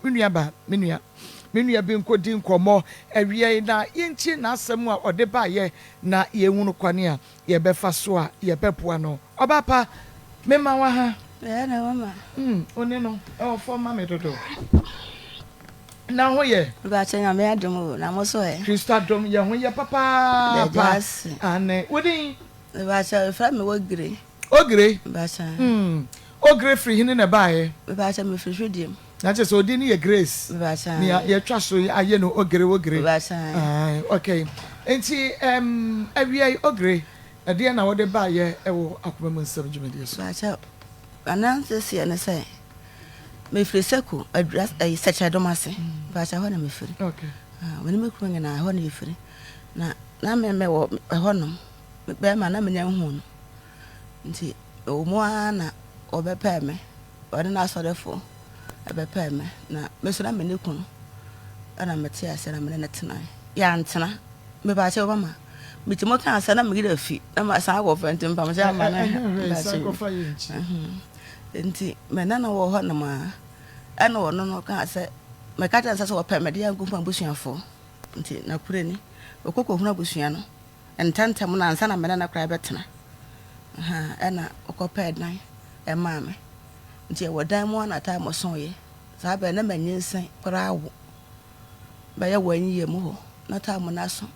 Me nua ba, me nua, me nua bi nkɔdi nkɔmmɔ awia yi na yɛntie n'asɛm a ɔde baeɛ na yɛnhunu kwane a yɛbɛfa so a yɛbɛboa no. Ɔbaa pa, mema wo aha. Ɛyɛ na mama. Wo ne no ɛwɔ fam ma me dodo. Na ho yɛ? Mepakyɛ Nyame adom o, na mo so ɛ? Kristo adom, yɛ ho yɛ papaapa. Yɛda ase. Aane. Wo din? Mepakyɛ yɛfrɛ me Ogire. Ogire? Mepakyɛ. Ogire firi hene na ɛbaeɛ? Mepakyɛ mefiri Hwidiem. Na kyerɛ sɛ odin no yɛ Grace. Mepakyɛ. Nea yɛatwa so yi ayɛ no Ogire Ogire. Mepakyɛ. Ae, okay. Nti ɛm, awia yi Ogire, ɛdeɛn na wode baeɛ wɔ Akoma Mu Nsɛm dwumadie so? Mepakyɛ, m'ananseseɛ ne sɛ, mefiri Seko, Adura, ɛyi, Sɛkyɛdom ase. Mepakyɛ, ɛhɔ na mefiri. Okay. Ah, me ne me kunu nyinaa, ɛhɔ na yɛfiri. Na, na me mewɔ ɛhɔnom. Me bɛrima na menya nhuu no. Nti, ɛwɔ mu ara na wɔbɛpɛɛ me. Ɔne n'asɔrefo bɛpɛɛ me, na me nso na me ne kunu na mete ase na me ne no tenae. Yɛantena. Mepa kyɛw mama. Mete mu kaa sɛ na me werɛ afi na masan akɔfa nti mepa mo kyɛw ama no. Nti me ne no wɔ hɔnom a ɛna ɔno no kaa sɛ meka kyerɛ no sɛ sɛ ɔpɛ me de yɛnkɔhu abusuafo nti nokorɛ ni ɔkɔ kɔhunu abusua no ntɛmntɛm no ansa na me ne no koraa bɛtena. Ɛna ɔkɔpɛɛ dan maa me. Nti yɛwɔ dan mu ara na time soeɛ. Saa berɛ no na manyinsɛn koraa awo bɛyɛ one year mu hɔ na time no aso.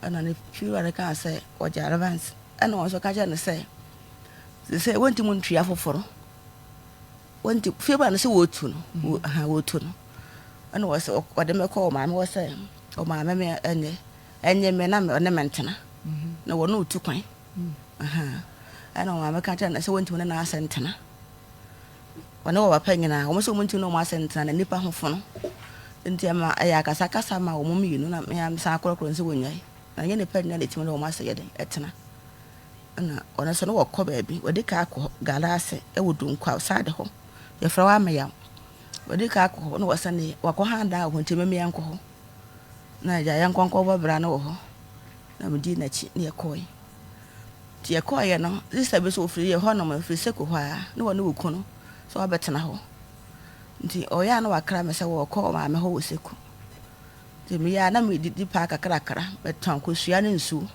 Ɛna ne fiewura no kaa sɛ ɔgye advance. Ɛna wɔn nso ka kyerɛɛ no sɛ seesei wɔntumi ntua foforɔ. Wɔnti fiewura no sɛ wɔtu no, wɔtu no. Ɛna wɔsɛ wɔde me kɔ ɔmaame hɔ sɛ ɔmaame me ɛnyɛ ɛnyɛ me na ɔne me ntena. Na wɔne ɔtu kwan. Ɛna wɔn maame ka kyerɛ no sɛ wɔntumi ne n'ase ntena. Wɔne wɔ papa nyinaa, wɔn sɛ wɔntumi ne wɔn ase ntena na nnipa ho fono. Nti ɛma ɛyɛ akasakasa ma wɔn mmienu na me ara mesan korɔkorɔ no sɛ wɔnnyae. Na ɛnyɛ nnipa nyinaa na ɛtumi ne wɔn ase yɛ den ɛtena. Ɛna ɔno nso na wɔkɔ baabi, wɔde ka akɔ Galaase ɛwɔ Dunkwa side hɔ. Yɛfrɛ hɔ Ameyaw. Wɔde ka akɔ hɔ na wɔsane wɔakɔ han dan wɔ hɔ nti mɛmea nkɔ hɔ. Na agya yɛnkɔ nkɔbɔ bra no wɔ hɔ. Na medii n'akyi na yɛkɔe. Nti yɛkɔeɛ no, sista bi nso ɔfiri yɛn hɔnom, ɔfiri Seko hɔ ara, na ɔne okunu nso abɛtena hɔ. Nti ɔyɛ a na wakra me sɛ wɔrekɔ ɔmaame hɔ wɔ Seko. Nti meyɛ a na medidi paa kakrakra, metɔn kosua ne nsuo.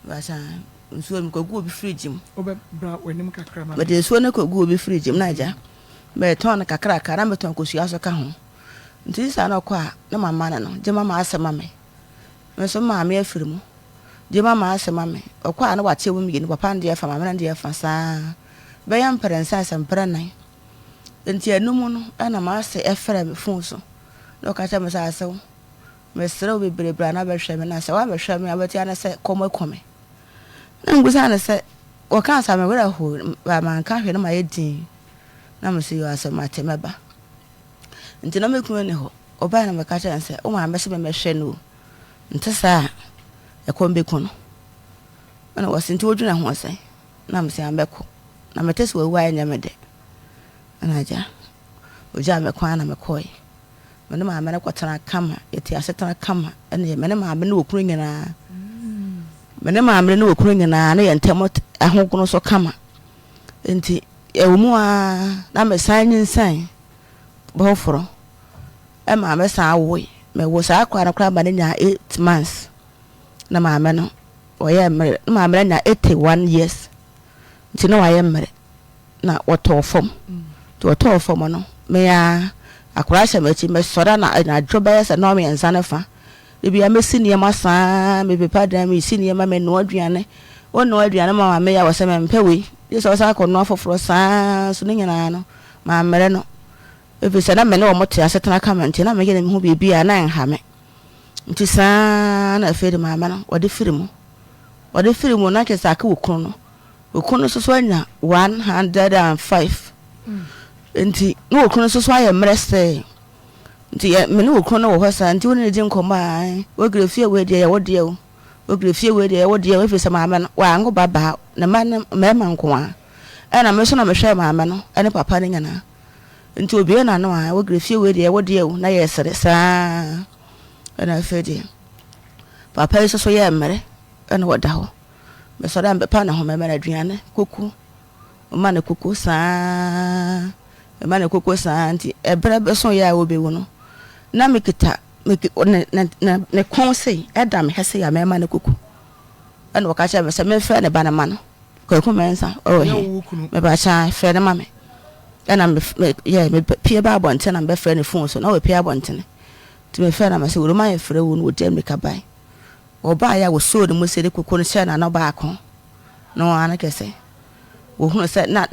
Basa nsuo no mekɔgu obi fridge mu. Wobɛbra w'anim kakra ma me. Mede nsuo no kɔgu obi fridge mu na agya, metɔn no kakrakra na metɔn kosua nso ka ho. Nti sista no kɔ a na mama no no, gye ma m'asɛm ma me. Me nso me maame afiri mu. Gye ma m'ase ma me. Ɔkɔ a na wateɛ mu mmienu, papa no deɛ fa, maame no deɛ fa, saa ara. Bɛyɛ mprɛnsa sɛ mprɛnan. Enti ɛno mu no na m'ase frɛɛ me fon so na ɔka kyerɛɛ me sɛ, Asew, mesrɛ wo bebree bra na bɛhwɛ me na sɛ woammɛhwɛ me a wobɛte ara ne sɛ kɔm aku me. Na mebisa no sɛ, wɔkaa saa me werɛ how, but manka hwee na mayɛ dinn. Na mese, Yoo Asew, mate, mɛba. Enti na me kunu nni hɔ. Ɔbae na meka kyerɛɛ no sɛ, Wo maame se memmɛhwɛ no o, nte saa a, ɛkɔm beku no. Ɛna ɔse, Nti wodwene ho sɛn? Na mese, Aane, mɛkɔ. Na mete sɛ wawu a ɛnyɛ me dɛ. Ɛna agya, ogyaa me kwan na mekɔe. Me ne maame no kɔtenaa kama, yɛte asetena kama. Ɛne me ne maame ne okunu nyinaa, me ne maame ne okunu nyinaa ne yɛn ntam ahogono so kama. Nti ɛwɔ mu ara na mesan nyinsɛn bɔforo. Ɛmaa me san woe. Me woo saa akwadaa no koraa ma no nyaa 8 months na maame no ɔyɛɛ mmerɛ. Na maame no anya 81 years nti na wayɛ mmerɛ na wɔtɔɔ fam. Nti wɔtɔɔ fam no me ara akwadaa hyɛ m'akyi mesɔre ana anadwo bɛyɛ sɛ nnɔnmiɛnsa ne fa. Da biara mɛsi nneɛma saa mepepa dan mesi nneɛma menoa aduane. Wonoa aduane ma maame yɛ a ɔsɛ mempɛ wei. Gye sɛ ɔsan akɔnoa foforɔ saa nso ne nyinaa no mammrɛ no. Efisɛ na me ne wɔn te asetena kama nti, na meyɛ me ho biribi a na ɛnha me. Nti saa ara na afei de maame no, wɔde firi mu. Wɔde firi mu na kyerɛ sɛ aka okunu no. Okunu no nso so anya 105. Nti na okunu no nso so ayɛ mmerɛ sɛɛ. Nti yɛ me ne okunu no wɔ hɔ saa nti wo ne no di nkɔmmɔ a, ae, wogire fie wei deɛ yɛ wo deɛ o. Wogire fie wei deɛ yɛ wo deɛ o, efisɛ maame no, wanwo ba baa, ne mma no mmarima nko ara. Ɛna me nso na mehwɛɛ maame no ne papa no nyinaa. Nti obue n'ano a, wogre fie wei deɛ wo deɛ o, na yɛresere saa ɛna afei deɛ papa yi nso so yɛɛ mmerɛ ɛna ɔda hɔ. Mesɔre a mepepa ne ho, mema no aduane, kuku, mema no kuku saa. Mema no koko saa nti ɛberɛ bɛso yɛ a ɔbɛwu no, na mekita me ne ne ne ne kɔn sei ɛda me ha sei a mɛma no koko. Ɛna ɔka kyerɛ me sɛ memfrɛ ne ba no ma no. Kwaku Mensah ɔwɔ Ɛnyɛ he? wo kunu. Mepakyɛ frɛ no ma me. Ɛna me me yɛ mepue ba abɔnten na mebɛfrɛ no phone so na wapue abɔntene. Nti mefrɛ no na mese Wuruma yɛfrɛ wo na ɔdi ammirika bae. Wɔbaeɛ a wɔsɔɔ ne mu sei de koko no hyɛɛ n'ano baako no ara no kyerɛ sɛ wɔhunu sɛ na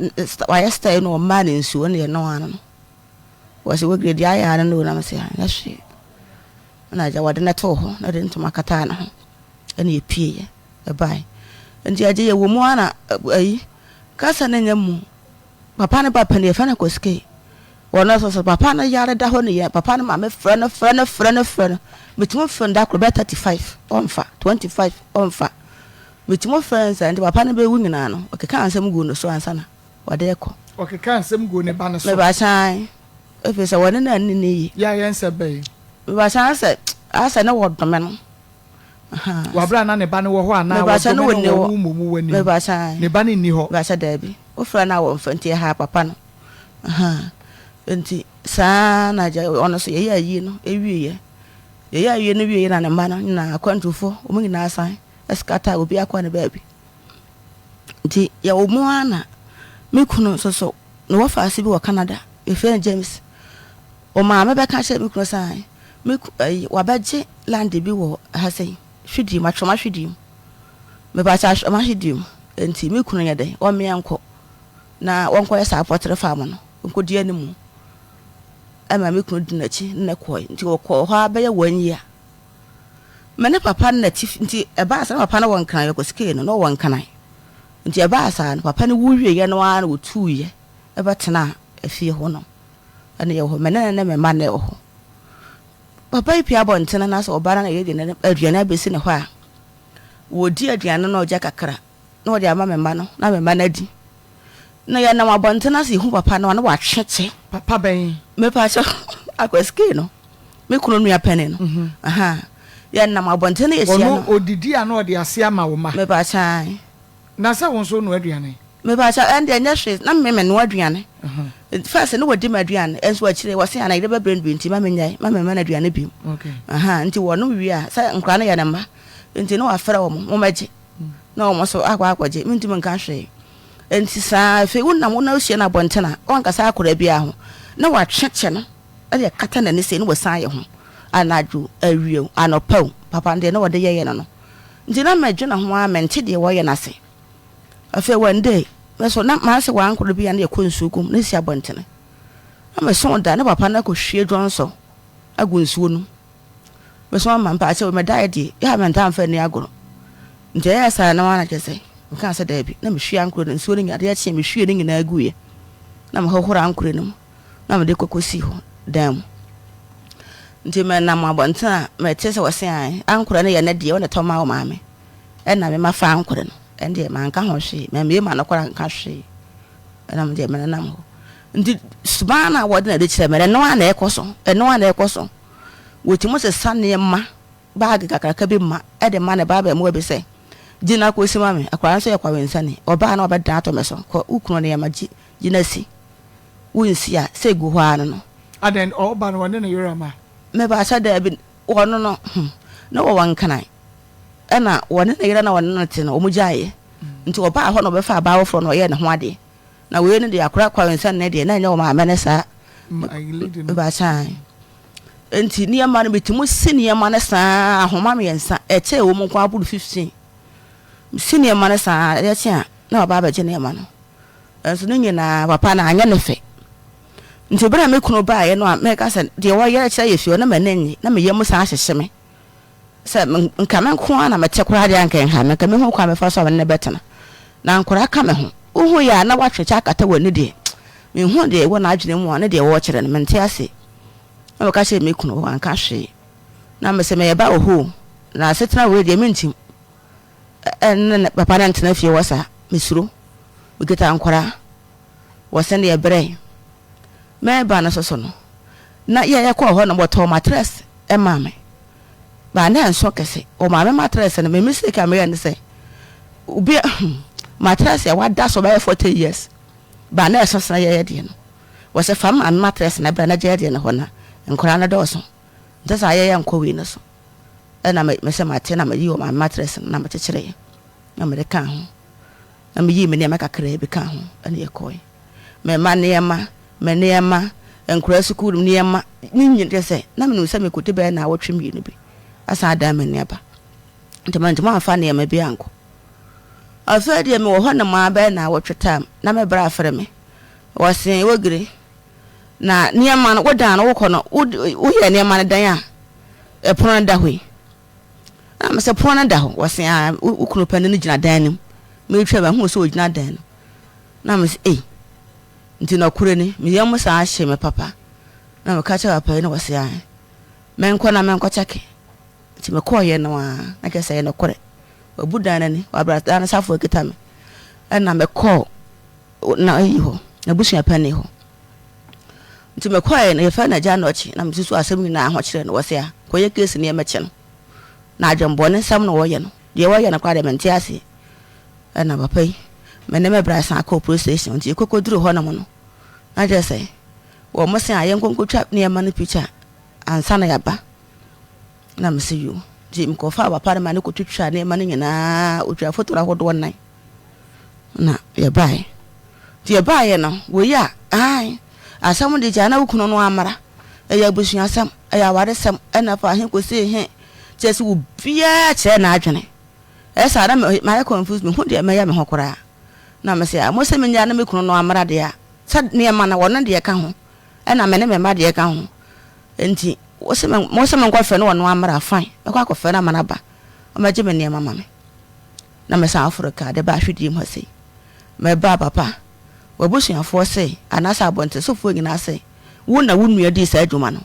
wayɛ style na wɔmaa no nsuo no deɛ no ara no wɔse wagire deɛ ayɛ ara no na mese anyɛ hwee na agya wɔde no too hɔ na de ntoma kataa ne ho ɛna yɛpieeɛ ɛbae nti agye yɛwɔ mu ara na ayi kasa no nyɛ mu Papa no ba panin yɛfrɛ no Koskei. Ɔno nso so papa no yare da hɔ ne yɛn papa no maame frɛ no frɛ no frɛ no frɛ no metumi frɛ no da koro bɛyɛ 35 ɔmfa 25 ɔmfa metumi frɛ no saa nti papa no bɛwu nyinaa no ɔkeka nsɛm guu no so ansa na ɔde rekɔ. Ɔkeka nsɛm guu ne ba no so. Mebasan ɛfiri sɛ wɔne no anni no yie. Yɛ a yɛ nsɛm bɛn? Mebasan asɛ asɛ ne wɔdome no. Wɔ bere a na ne ba no wɔ hɔ anaa wɔdome no wɔ wo mmom w'anim? Ne ba no nni hɔ. Mebakyɛ daabi. Wofrɛ no a wɔmfa nti ɛhaa papa no. Nti saa na agya ɔno nso yɛyɛ ayie no wieɛ. Yɛyɛ ayie no wieɛ na ne mma no nyinaa akwantufoɔ wɔn nyinaa san scatter obi akɔ ne baabi. Nti yɛwɔ mu ara na me kunu nso so ne wɔfaase bi wɔ Canada yɛfrɛ no James. Ɔmaame bɛka kyerɛ me kunu sɛ Me ku ayi wabɛgye land bi wɔ ha sei hwidiem atwoma hwidiem mepakyɛ atwoma hwidiem nti me kunu nyɛ dɛn ɔmmea nkɔ na wɔnkɔyɛ saa pɔtere farm no nkɔdi animu ɛma me kunu di n'akyi ne ne kɔe nti wɔkɔɔ hɔ ara bɛyɛ one year me ne papa no na ti nti ɛbaa saa na papa no wɔ nkran yɛkɔ sikee no na ɔwɔ nkran nti ɛbaa saa no papa no wu wieɛ no ara na wɔtuiɛ ɛbɛtenaa afie hɔ nom. Ɛna yɛwɔ hɔ, me ne no ne me mma na ɛwɔ hɔ. Papa yi pue abɔntene na sɛ ɔba na yɛde ne aduane abɛsi ne hɔ a, wɔdi aduane no na ɔgya kakra na ɔde ama me mma no na me mma no adi. Na yɛnam abɔntene ase yɛhu papa no a na watwe kyɛ. Papa bɛn? Mepa kyɛ Akwasikee no, me kunu nua panin no. Mhm. Aha. Yɛnam abɔntene yɛhyia no. Ɔno ɔdidi a na ɔde ase ama wo mma? Mepa kyɛ. Na sɛ wo nso wonoa aduane? Mepakyɛw, ɛnde ɛnyɛ hwee, na me menoa aduane. First na wɔdi m'aduane, nso akyire wɔse ana yere bɛbrɛ no bi nti ma menyae, ma memma no aduane bio. Aha, nti wɔnom wie a, sɛ nkwadaa no yɛ ne mma, nti na wafrɛ wɔn, mommɛgye. Na wɔn nso akɔ akɔgye, mentumi nka hwee. Nti saa, afei wonam wo na wohyia no abɔnten a, wankasa akwadaa biara ho, na watwe kyɛ no de akata n'ani sei na wasan ayɛ ho, anadwo, awia o, anɔpa o, papa no deɛ na wɔde yɛyɛ no no. Nti na medwene ho ara mente deɛ wɔyɛ no ase. Afei one day, me so na m'ase wɔ ankoro bi a na yɛkɔ nsuo gu mu na esi abɔntene. Na meso da na papa no akɔhwie dwonsɔ agu nsuo no mu. Meso ama mpaakyɛw medaeɛ deɛ yɛ a mentaa mfa nni agorɔ. Nti ɛyɛɛ saa no ara na kyerɛ sɛ mekaa sɛ daabi na mehwie ankoro no nsuo no nyinaa adeɛ kyeeɛ mehwie ne nyinaa guiɛ na mehohoro ankoro no mu na mede kɔ kɔsii hɔ dan mu. Nti menam abɔnten a mete sɛ wɔse ae ankorɛ no yɛ ne deɛ wo na ɛtɔ ma wo maame ɛna me mafa ankorɛ no ɛndeɛ manka ho hwee mammie m'ano koraa anka hwee ɛna me deɛ menenam hɔ nti suban no a wɔde na ɛde kyerɛ me no ɛno ara na ɛkɔ so ɛno ara na ɛkɔ so wɔtumi sesa nneɛma baage kakraka bi ma ɛde ma ne ba abɛmoa bi sɛ gye na kɔsi ma me akwadaa no nso yɛ kwawensani ɔbaa na ɔbɛdan ato me so kɔ wo kunu nneɛma gye gye na si wonsi a, sɛ egu hɔ ara no no. Adɛn, ɔba no ɔne ne yere ama? Mepakyɛ daabi, wɔno no, hmm, na wɔwɔ Nkran, ɛna wɔne ne yere na wɔne no te no, wɔn gyaeɛ. Nti ɔbaa hɔ na ɔbɛfaa baa foforɔ na ɔyɛɛ ne ho adeɛ. Na wei no deɛ, akora Kwawensa ne deɛ, na ɛnyɛ wɔn maame ne saa. Mepakyɛ ae. Nti nneɛma no, metumi si nneɛma no saa, ahoma mmiɛnsa, ɛkyɛ ɛwɔ mu nko ara boro 15. Mesi nneɛma no saa, adeɛ kye a, na waba abɛgye nneɛma no. Nanso ne nyinaa, papa no anyɛ no fɛ. Nti berɛ a me kunu baeɛ no a meka sɛ deɛ wɔyɛ kyerɛ yɛ fie hɔ na m'ani nnye, na me yam san hyehye me sɛ nka me nko ara na mete koraa deɛ anka ɛnha me, nka mɛhu kwan a mɛfa so a me ne no bɛtena. Na nkwadaa ka me ho. Wohu yɛ a na woatwe kyɛ akata w'ani deɛ, menhu deɛ ɛwɔ n'adwene mu a ne deɛ wɔrekyerɛ no, mente aseɛ. Na meka kyerɛɛ me kunu, wanka hwee. Na mese meyɛ ba wɔ hɔ o, na asetena wei deɛ mentim. Ɛne ne papa no ntena fie hɔ saa. Mesuro. Mekita nkwadaa wɔ sɛdeɛ ɛbrɛe. Mereba no nso so no, na yɛ yɛkɔɔ hɔ no wɔtɔɔ matress maa me. But na ɛnso kɛse. Wɔmaa me matress no, me mistake a meyɛɛ ne sɛ, obi matress a wada so bɛyɛ 40 years, but na ɛso sene yɛyɛ deɛ no. Wɔse fa me maame matress no bra na gya deɛ no hɔ na nkwadaa no dɔɔso nti saa yɛyɛ nkɔ wei no so. Ɛna me mese mate na meyii ɔmaame matress no na mekyekyereeɛ na mede kaa ho na meyii me nneɛma kakraa bi kaa ho ɛna yɛkɔe. Me mma nneɛma, me nneɛma, nkwadaa sukuu nneɛma ne nyina kyerɛ sɛ na menim sɛ mekɔdi bɛyɛ naawɔtwe mmienu bi asan adan m'ani aba nti mantumi amfa nneɛma bi ankɔ. Afei deɛ mewɔ hɔ nom ara bɛyɛ naawɔtwe time na me bra frɛ me wɔse wogire Na nneɛma no, wodan no wokɔ no, woyɛ nneɛma no dan a, ɛpono no da hɔ yi. Na mesɛ pono no da hɔ, wɔse a wo kunu panin no gyina dan no mu. Metwa mahu sɛ ɔgyina dan no. Na mesɛ ei, nti nɔkorɛ ni, me yam saa hye me papa. Na meka kyerɛ papa yi na wɔse a menkɔ na menkɔ kyɛke. Nti mekɔɔyɛ no a, na kyerɛ sɛ ɛyɛ nɔkorɛ. Wabu dan no ani, wabra dan no safoa kita me. Ɛna mekɔɔ na ayi hɔ, n'abusua panin hɔ. Nti mekɔɛ no, yɛfrɛ no Agya Nɔkye, na mesusu asɛm nyinaa ho kyerɛɛ no. Ɔse a, kɔyɛ case no yɛmmɛkye no. Na adwenbɔne nsɛm na ɔyɛ no. Deɛ ɔyɛ no koraa deɛ mente aseɛ. Ɛna papa yi, me ne me bra san kɔɔ police station. Nti yɛkɔkɔduruu hɔnom no, na kyerɛ sɛ wɔn se a yɛnkɔ nkɔtwa nneɛma no picture ansa na yɛaba. Na mese yoo. Nti mekɔfaa papa no ma no kɔtwitwaa nneɛma no nyinaa, ɔtwaa foto no ahodoɔ nnan. Na yɛbaeɛ. Nti yɛbaeɛ no, wei a, aane, asɛm deɛ gyaa na wo kunu no ammra. Ɛyɛ abusuasɛm, ɛyɛ awaresɛm, ɛna fa he kɔsii he. Kyerɛ sɛ obiara kyerɛ n'adwene. Ɛyɛ saa na mayɛ confused, menhu deɛ mɛyɛ me ho koraa. Na mese, ah, mose mennyaa na me kunu no ammra deɛ a, sɛ nneɛma no, ɔno deɛ ka ho, ɛna me ne me mma deɛ ka ho. Nti, wose me, mose menkɔfrɛ no ɔno ammra, fine, mɛkɔ akɔfrɛ no ama no aba, ɔmmɛgye me nneɛma ma me. Na mesan foro kaa de baa hwidiem ha sei. Mebaa papa, w'abusuafoɔ se, anaasɛ abɔntensofoɔ nyinaa se, wo na wo nua dii saa adwuma no.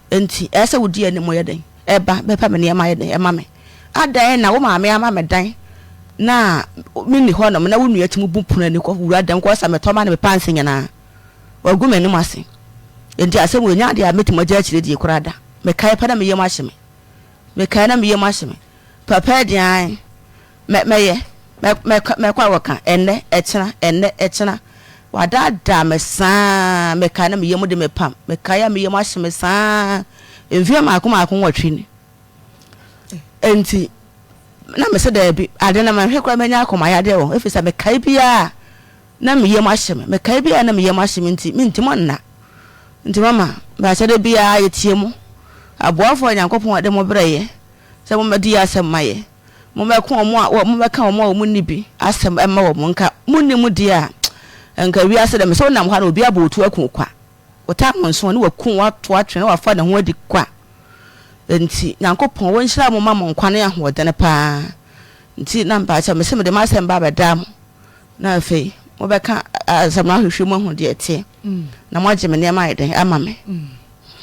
Enti, ɛyɛ sɛ wodi anim yɛ dɛn? Ɛba bɛpa me nneɛma yɛ dɛn? Ɛma me. Adɛn na wo maame ama me dan na menni hɔnom na wo nua tumi bu pono ani kɔ wura dɛm kɔsa me tɔma ne me panse nyinaa? Wagu m'anim ase. Enti asɛm wei nyɛ adeɛ a mɛtumi agya akyire die koraa da. Mekae pɛ na me yam ahye me. Mekae na me yam ahye me. Papa aduan mɛ mɛyɛ mɛ mɛkɔ mɛkɔ akɔka ɛnnɛ ɛkyena ɛnnɛ ɛkyena wadaadaa me saa mekae na me yam de me pam mekae a me yam ahye me saa mfeɛ mmaako mmaako nwɔtwe ni enti na mese daabi ade no manhwɛ koraa manya akoma yadeɛ wɔ ho ɛfiri sɛ mekae biara na me yam ahye me mekae biara na me yam ahye me nti mentumi nna nti mama baakyɛ da biara yɛtie mo aboafoɔ a Nyankopɔn de mo brɛ yɛ Sɛ mommɛdi yɛn asɛm mma yɛn. Mommɛko wɔn a wɔ, mommɛka wɔn a wɔnni bi asɛm mma wɔn. Nka monni mu deɛ a, nka wiase dɛ, mesɛ wonam hɔ a na obi abɔ wo tuo aku wo kwa. Wo tam nso, ne waku wo ato atwene na wafa ne ho adi kwa. Enti, Nyankopɔn, wɔnhyira mo ma mo nkwa ne ahoɔdene paa. Nti, na mpakyɛw, mese mede m'asɛm ba abɛdaa mo, na afei mobɛka asɛm no ahwehwɛ mu ahu deɛ ɛteɛ, na moagye me nneɛma ayɛ dɛn ama me.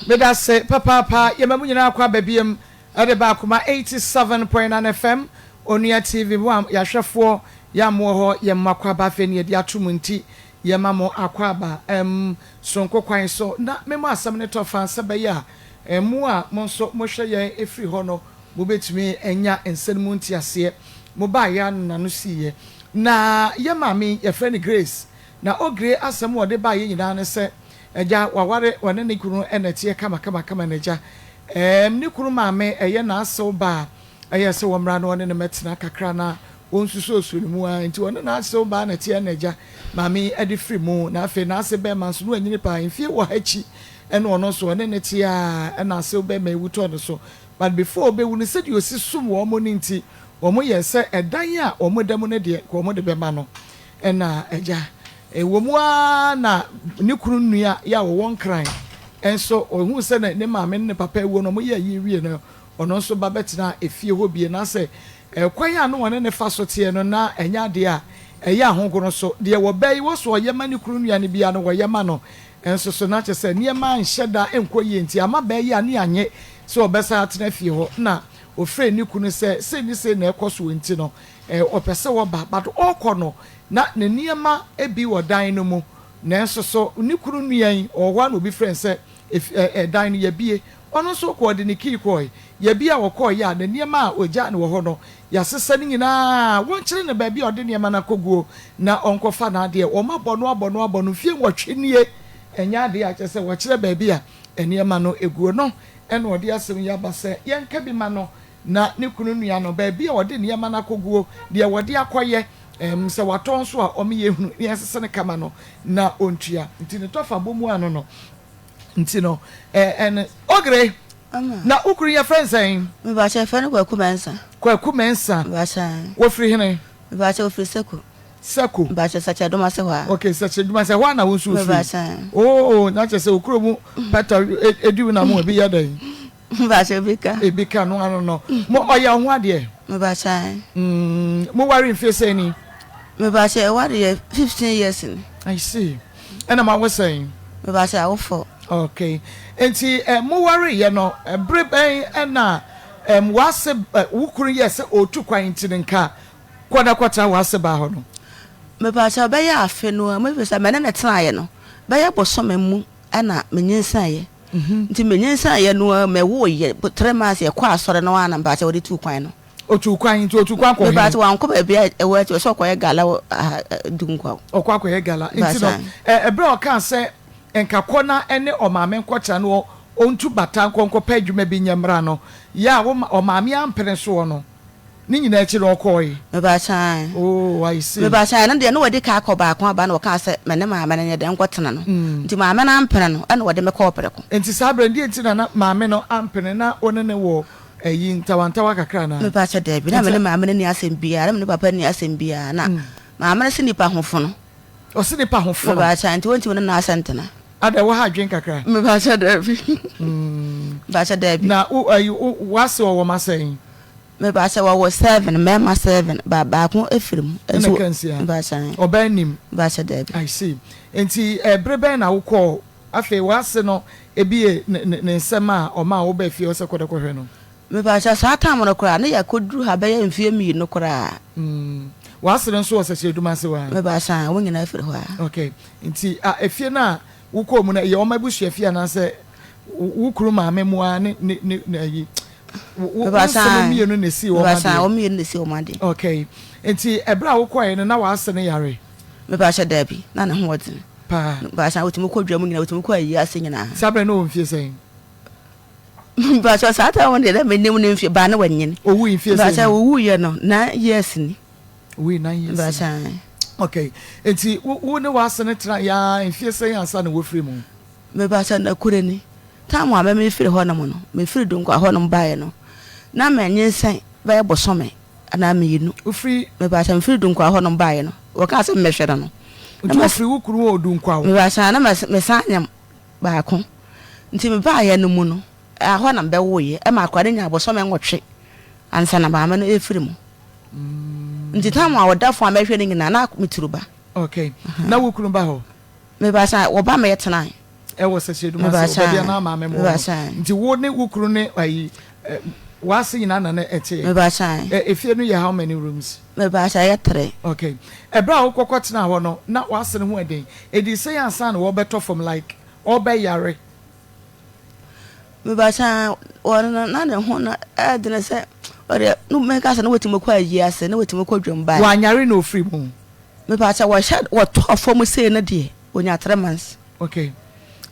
Medase papaapa yɛma mo nyinaa akɔ aba biom de ba akoma 87.9 FM Onua TV mo a yɛahwɛfoɔ yɛ a mowɔ hɔ yɛma mo akɔ aba afei ne yɛde ato mo nti yɛma mo akɔ aba ɛm soronko kwan so na me mo asɛm no tɔ fa sɛ bɛyɛ a mo a mo nso mohwɛ yɛn firi hɔ no mobɛtumi anya nsɛm mu nteaseɛ mo baeɛ a no nano siiɛ na yɛ maame yi yɛfrɛ no Grace na Ogre asɛm a ɔde baeɛ nyinaa ne sɛ Agya, waware, ɔne ne kunu na ɛteɛ kamakamakama N'agya, ɛɛm, ne kunu maame, ɛyɛ n'asew ba a, ɛyɛ sɛ wɔmmra na ɔne no mmɛtena kakra na wɔnsusuosuo ne mu ara nti ɔne n'asew baa na ɛteɛ N'agya maame yi de firi mu na afei n'ase bɛɛma nso na wanyini paa mfie wɔ ha akyi ɛna ɔno nso ɔne no te ara ɛna asew bɛɛma yi wu tɔɔ ne so but before ɔbɛwu no sɛdeɛ ɔsi som wɔn no nti wɔn yɛɛ sɛ ɛdan a wɔn da mu no deɛ nka wɔn de bɛma no ɛna agya Ɛwɔ mu ara na ne kunu nua yi a ɔwɔ Nkran nso, ɔhuu sɛ ne maame ne ne papa awuo no, wɔyɛɛ ayie wie no, ɔno nso ba bɛtenaa efie hɔ bio. Na sɛ kwan a na wɔne no fa so teɛ no, na ɛnyɛ adeɛ a ɛyɛ ahogono so. Deɛ wɔbaa yi wɔ so ɔyɛ ma ne kunu nua no biara no, wɔyɛ ma no nso so. Na kyerɛ sɛ nneɛma anhyɛ da nkɔ yie nti, ama baa yi ani annye sɛ ɔbɛsan atena fie hɔ. Na ɔfrɛɛ ne kunu sɛ sei ne sei na ɛrekɔ soɔ nti no, ɔpɛ sɛ ɔba. But ɔrekɔ no, Na ne nneɛma bi wɔ dan no mu, nanso so ne kunu nua yi ɔwɔ hɔ a na obi frɛ no sɛ efi ɛ ɛ dan no yɛabue. Ɔno nso kɔɔ de ne kii kɔe. Yɛabue a ɔkɔeɛ a, ne nneɛma a ɔgyaa no wɔ hɔ no, yɛasesa ne nyinaa. Wɔnkyerɛ no baabi a ɔde nneɛma no akɔguo na ɔnkɔfa n'adeɛ. Wɔabɔ no abɔ no abɔ no mfeɛ nwɔtwe nie. Ɛnyɛ adeɛ a kyerɛ sɛ wɔkyerɛ baabi a nneɛma no guo no na ɔde asɛm yi aba sɛ yɛnka bi ma no na ne kunu nua no baabi a ɔde nneɛma no akɔguo, deɛ wɔde akɔyɛ, ɛm sɛ watɔ nso a ɔmeyɛ hunu na yɛnsese no kama no na ɔntua. Nti ne tɔfa bɔ mu ano no nti no ɛne Ogre, na wo kunu yɛfrɛ no sɛn? Mepakyɛ yɛfrɛ no Kwaku Mensah. Kwaku Mensah. Mepakyɛ. Wɔfiri hene? Mepakyɛ wɔfiri Seko. Seko. Mepakyɛ Sɛkyɛ Domase hɔ a. Okay, Sɛkyɛ Domase hɔ a na wo nso wofiri? Mepakyɛ. Oh, na kyerɛ sɛ wo kuro mu pɛtɛ edi wo na mo ebi yɛ dɛn? Mepakyɛ ebi ka. Ebi ka no ano no. Mo ɔyɛ ho adeɛ? Mepakyɛ. Mo ware mfie sɛn ni? Mepakyɛ yɛware yɛ 15 years ni. I see. Ɛna mo awo sɛn? Mepakyɛ awo four. Okay. Nti eh, mo ware yɛ no, bere bɛn ɛna ɛm w'ase wo kunu yɛ sɛ ɔretu kwan nti no nka Kɔ na kɔtena w'ase baa hɔ no. Mepakyɛw, bɛyɛ afe no ara mu, efisɛ me ne no tenaeɛ no, bɛyɛ bosome mu na menyinsɛneeɛ. Nti menyinsɛneeɛ no ara, mewoeɛ, 3 months yɛkɔɔ asɔre no ara na mepakyɛw wɔde tuu kwan no. Otuu kwan, nti otuu kwan kɔɔ he? Mepakyɛw, wankɔ baabi a ɛwɔ akyi, ɔsɛ ɔkɔyɛ gala wɔ aha, Dunkwa. Ɔkɔ akɔyɛ gala. Nti no, Mepakyɛw. ɛ, ɛberɛ a ɔkaa sɛ nka kɔ na ɛne ɔmaame nkɔtena na ɔntu bata nkɔ nkɔpɛ adwuma bi nyɛ mmra no, yɛ a wo ma, ɔmaame ampene soɔ no, Ne nyinaa akyi no ɔkɔɔe. Mebakyɛe. Oh, I see. Mebakyɛe, ɛno deɛ na wadi ka akɔ baako aba na ɔkaa sɛ me ne maame no nyɛ dɛn nkɔtena no. Nti maame no ampene no ɛna ɔde me kɔɔ prɛko. Nti saa berɛ no deɛ nti na na maame no ampene na wo ne no wɔ ayi ntawantawa kakra anaa? Mebakyɛ daabi, na me ne maame no nni asɛm biara, na me ne papa nni asɛm biara, na maame no se nipa ho fono. Ɔse nipa ho fono. Mebakyɛ, nti wɔntumi ne no asɛ ntena. Adɛn, wo ha adwene kakra? Mebakyɛ daabi. Mebakyɛ daabi. Na wo ayi wo w'ase ɔwɔ ma sɛn? Mebakyɛ wɔwɔ seven, mmarima seven, ba baako efiri mu. Ɛna ɛka nsia. Mebakyɛ. Ɔbaa nnim. Mebakyɛ daabi. I see. Nti bere bɛn na wokɔɔ afei w'ase no ebie ne ne ne nsam a ɔmaa wo baa fie hɔ sɛ kɔ dɛ kɔhwɛ no? Mepakyɛw, saa tam no koraa, na yɛakɔduru ha bɛyɛ mfeɛ mmienu koraa. Mm, w'ase no nso wɔ Sɛkyerɛdum ase hɔ ara? Mepakyɛw, wɔn nyinaa firi hɔ ara. Okay, nti ah, efie no a wokɔɔ mu no, ɛyɛ wɔn abusua fie anaasɛ wo kunu maame mo ara ne ne ne ne ayi? Wo wo Mepakyɛw, nsenom mmienu na esii wɔn mepakyɛw, adeɛ? wɔn mmienu na esii wɔn adeɛ. Okay, nti ɛberɛ a wokɔeɛ no, na w'ase no yare? Mepakyɛw, daabi, na ne ho wɔ den. Paa. Mepakyɛw, otumi kɔ dwa mu nyinaa, otumi kɔ ayi ase nyinaa. Saa berɛ no na ɔwɔ mfie sɛn? Mpakyɛw saa time no deɛ na mennim ne mfie baa na wanyini. Owui mfie sɛn ni? Mpakyɛw owuiɛ no 9 years ni. Owui 9 years ni. Mpakyɛw. Okay, nti wo wo ne w'ase no tena yaa mfie sɛn ansa na wofiri mu? Mepakyɛw nokorɛ ni, time a me mefiri hɔ nom no, mefiri Dunkwa hɔ nom baeɛ no, na manyinsɛn bɛyɛ bosome anaa mmienu. Wofiri? Mepakyɛw mefiri Dunkwa hɔ nom baeɛ no, wɔkaa sɛ mmɛhwɛ no no. Nti wofiri wo kunu wɔ Dunkwa hɔ? Mepakyɛw na mesan nyem baako. Nti mebaeɛ no mu no, ɛhɔ na mebɛwoeɛ. Ɛma akwadaa no nyaa bosome 8 ansa na maame no refiri mu. Nti time a ɔda fam a mɛhwɛ no nyinaa na meturu ba. Okay. Na wo kunu ba hɔ? Meba sa wɔba ma yɛtenae. Ɛwɔ Sɛkyɛdum ase wɔ baabi a na maame mo wɔ no. Nti wo ne wo kunu ne ayi w'ase nyinaa na na ɛteɛ? Meba sa. Efie no yɛ how many rooms? Meba sa ɛyɛ three. Okay. Ɛberɛ a wokɔkɔ tenaa hɔ no na w'ase no ho ɛden? Ɛdii sɛn ansa na wɔbɛtɔ fam like ɔbɛyare? Mebakyɛ wɔn no na ne ho no ɛdene sɛ ɔdeɛ no mɛka sɛ na watumi kɔ ayi ase na watumi kɔ dwam bae. Wanyare na ofiri mu? Mebakyɛ wɔhyɛ wɔtɔɔ fam sei no deɛ onya 3 months. Okay,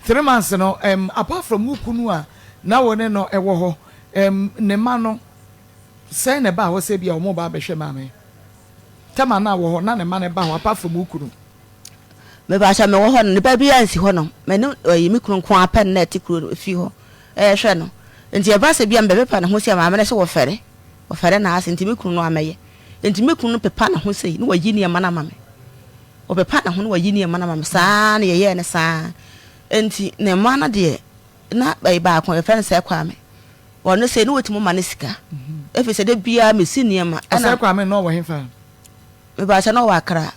3 months no apart from wo kunu a na wo ne no ɛwɔ hɔ ne mma no sɛn na ɛbaa hɔ sɛ ebia wɔn ba abɛhwɛ maame? Tɛma no a wɔ hɔ na ne mma no ba hɔ apart from wo kunu? Mepakyɛw mewɔ hɔ no, ne ba biara nsi hɔnom. Me ne ɔyi me kunu nko ara pɛ na ɛte kuro no fie hɔ rehwɛ no. Nti ɛba sɛ bi a mebɛpepa ne ho sei a, maame no se wɔfɛre, wɔfɛre n'ase nti me kunu no amɛyɛ. Nti me kunu no pepa ne ho sei na wayi nneɛma no ama me. Ɔpepa ne ho na wayi nneɛma no ama me saa na yɛyɛɛ no saa. Nti ne mma no deɛ na ɛyɛ baako yɛfrɛ no Sɛ Kwame. Ɔno sei na wɔtumi ma no sika. Ɛfiri sɛ da biara mesi nneɛma. Ɔsɛ Kwame no ɔwɔ hefa? Mepakyɛ na ɔwɔ Accra.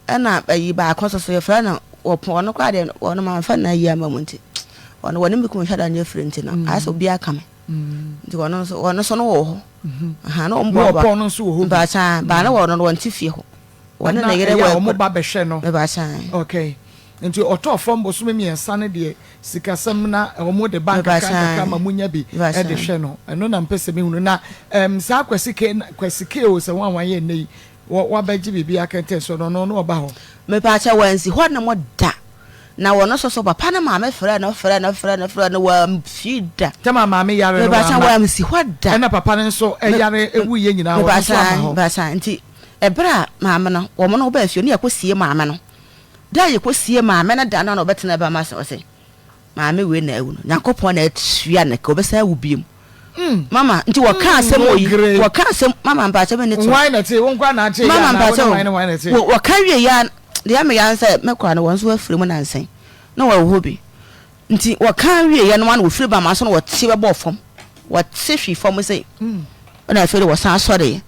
Ɛna ayi baako nso so yɛfrɛ no wɔpo ɔno koraa deɛ ɔno mamfa no ayi ama mu nti ɔno wɔne me kunu hyɛ da nyɛ firi nti no ayɛ sɛ obi aka me nti ɔno nso ɔno nso no wɔ hɔ aha na wɔn boaboa wɔpɔn no nso wɔ hɔ bi mepakyɛ baa na wɔn no wɔn te fie hɔ wɔne ne yere wɔ wɔn ba bɛhwɛ no mepakyɛ okay nti ɔtɔɔ fam bosome 3 no deɛ sikasɛm na wɔn de ba nkakra nkakra ma munya bi de hwɛ no ɛno na mpɛ sɛ mehunu na saa Kwasi K Kwasi K o sɛ wɔn a wɔayɛ nnɛ yi wɔ wabɛgye biribi akɛntɛn so no ɔno no ɔba hɔ. Mepaakyɛw wansi hɔ nom da. Na wɔno nso so papa no maame frɛɛ no frɛɛ no frɛɛ no frɛɛ no wamfi da. Tɛm a maame yare no Mepakyɛw wamma. wamsi hɔ da. Ɛna papa no nso yare wuiɛ nyinaa ɔno nso amma hɔ. Mepakyɛw nti ɛberɛ a maame no wɔn no wɔbaa fie no yɛkɔ sie maame no. Da a yɛkɔ sie maame no da no na ɔbɛtena ba ma sɛ ɔsɛ maame wei na awu no Nyankopɔn na atua ne ka ɔbɛsan awu biom. Mama nti wɔka asɛm wɔ yi wɔka asɛm mama mpakyɛ me ne to. Hwan na te wo nkwa na ate mama mpakyɛ o wɔka wie ya deɛ me ya sɛ mɛkora no wɔn nso afiri mu nansa na wɔwɔ hɔ bi nti wɔka wie ya no ano wɔfiri ba ma so na wɔte bɛbɔ fam wɔte hwi fam sɛ ɛna afei de wɔsan asɔre.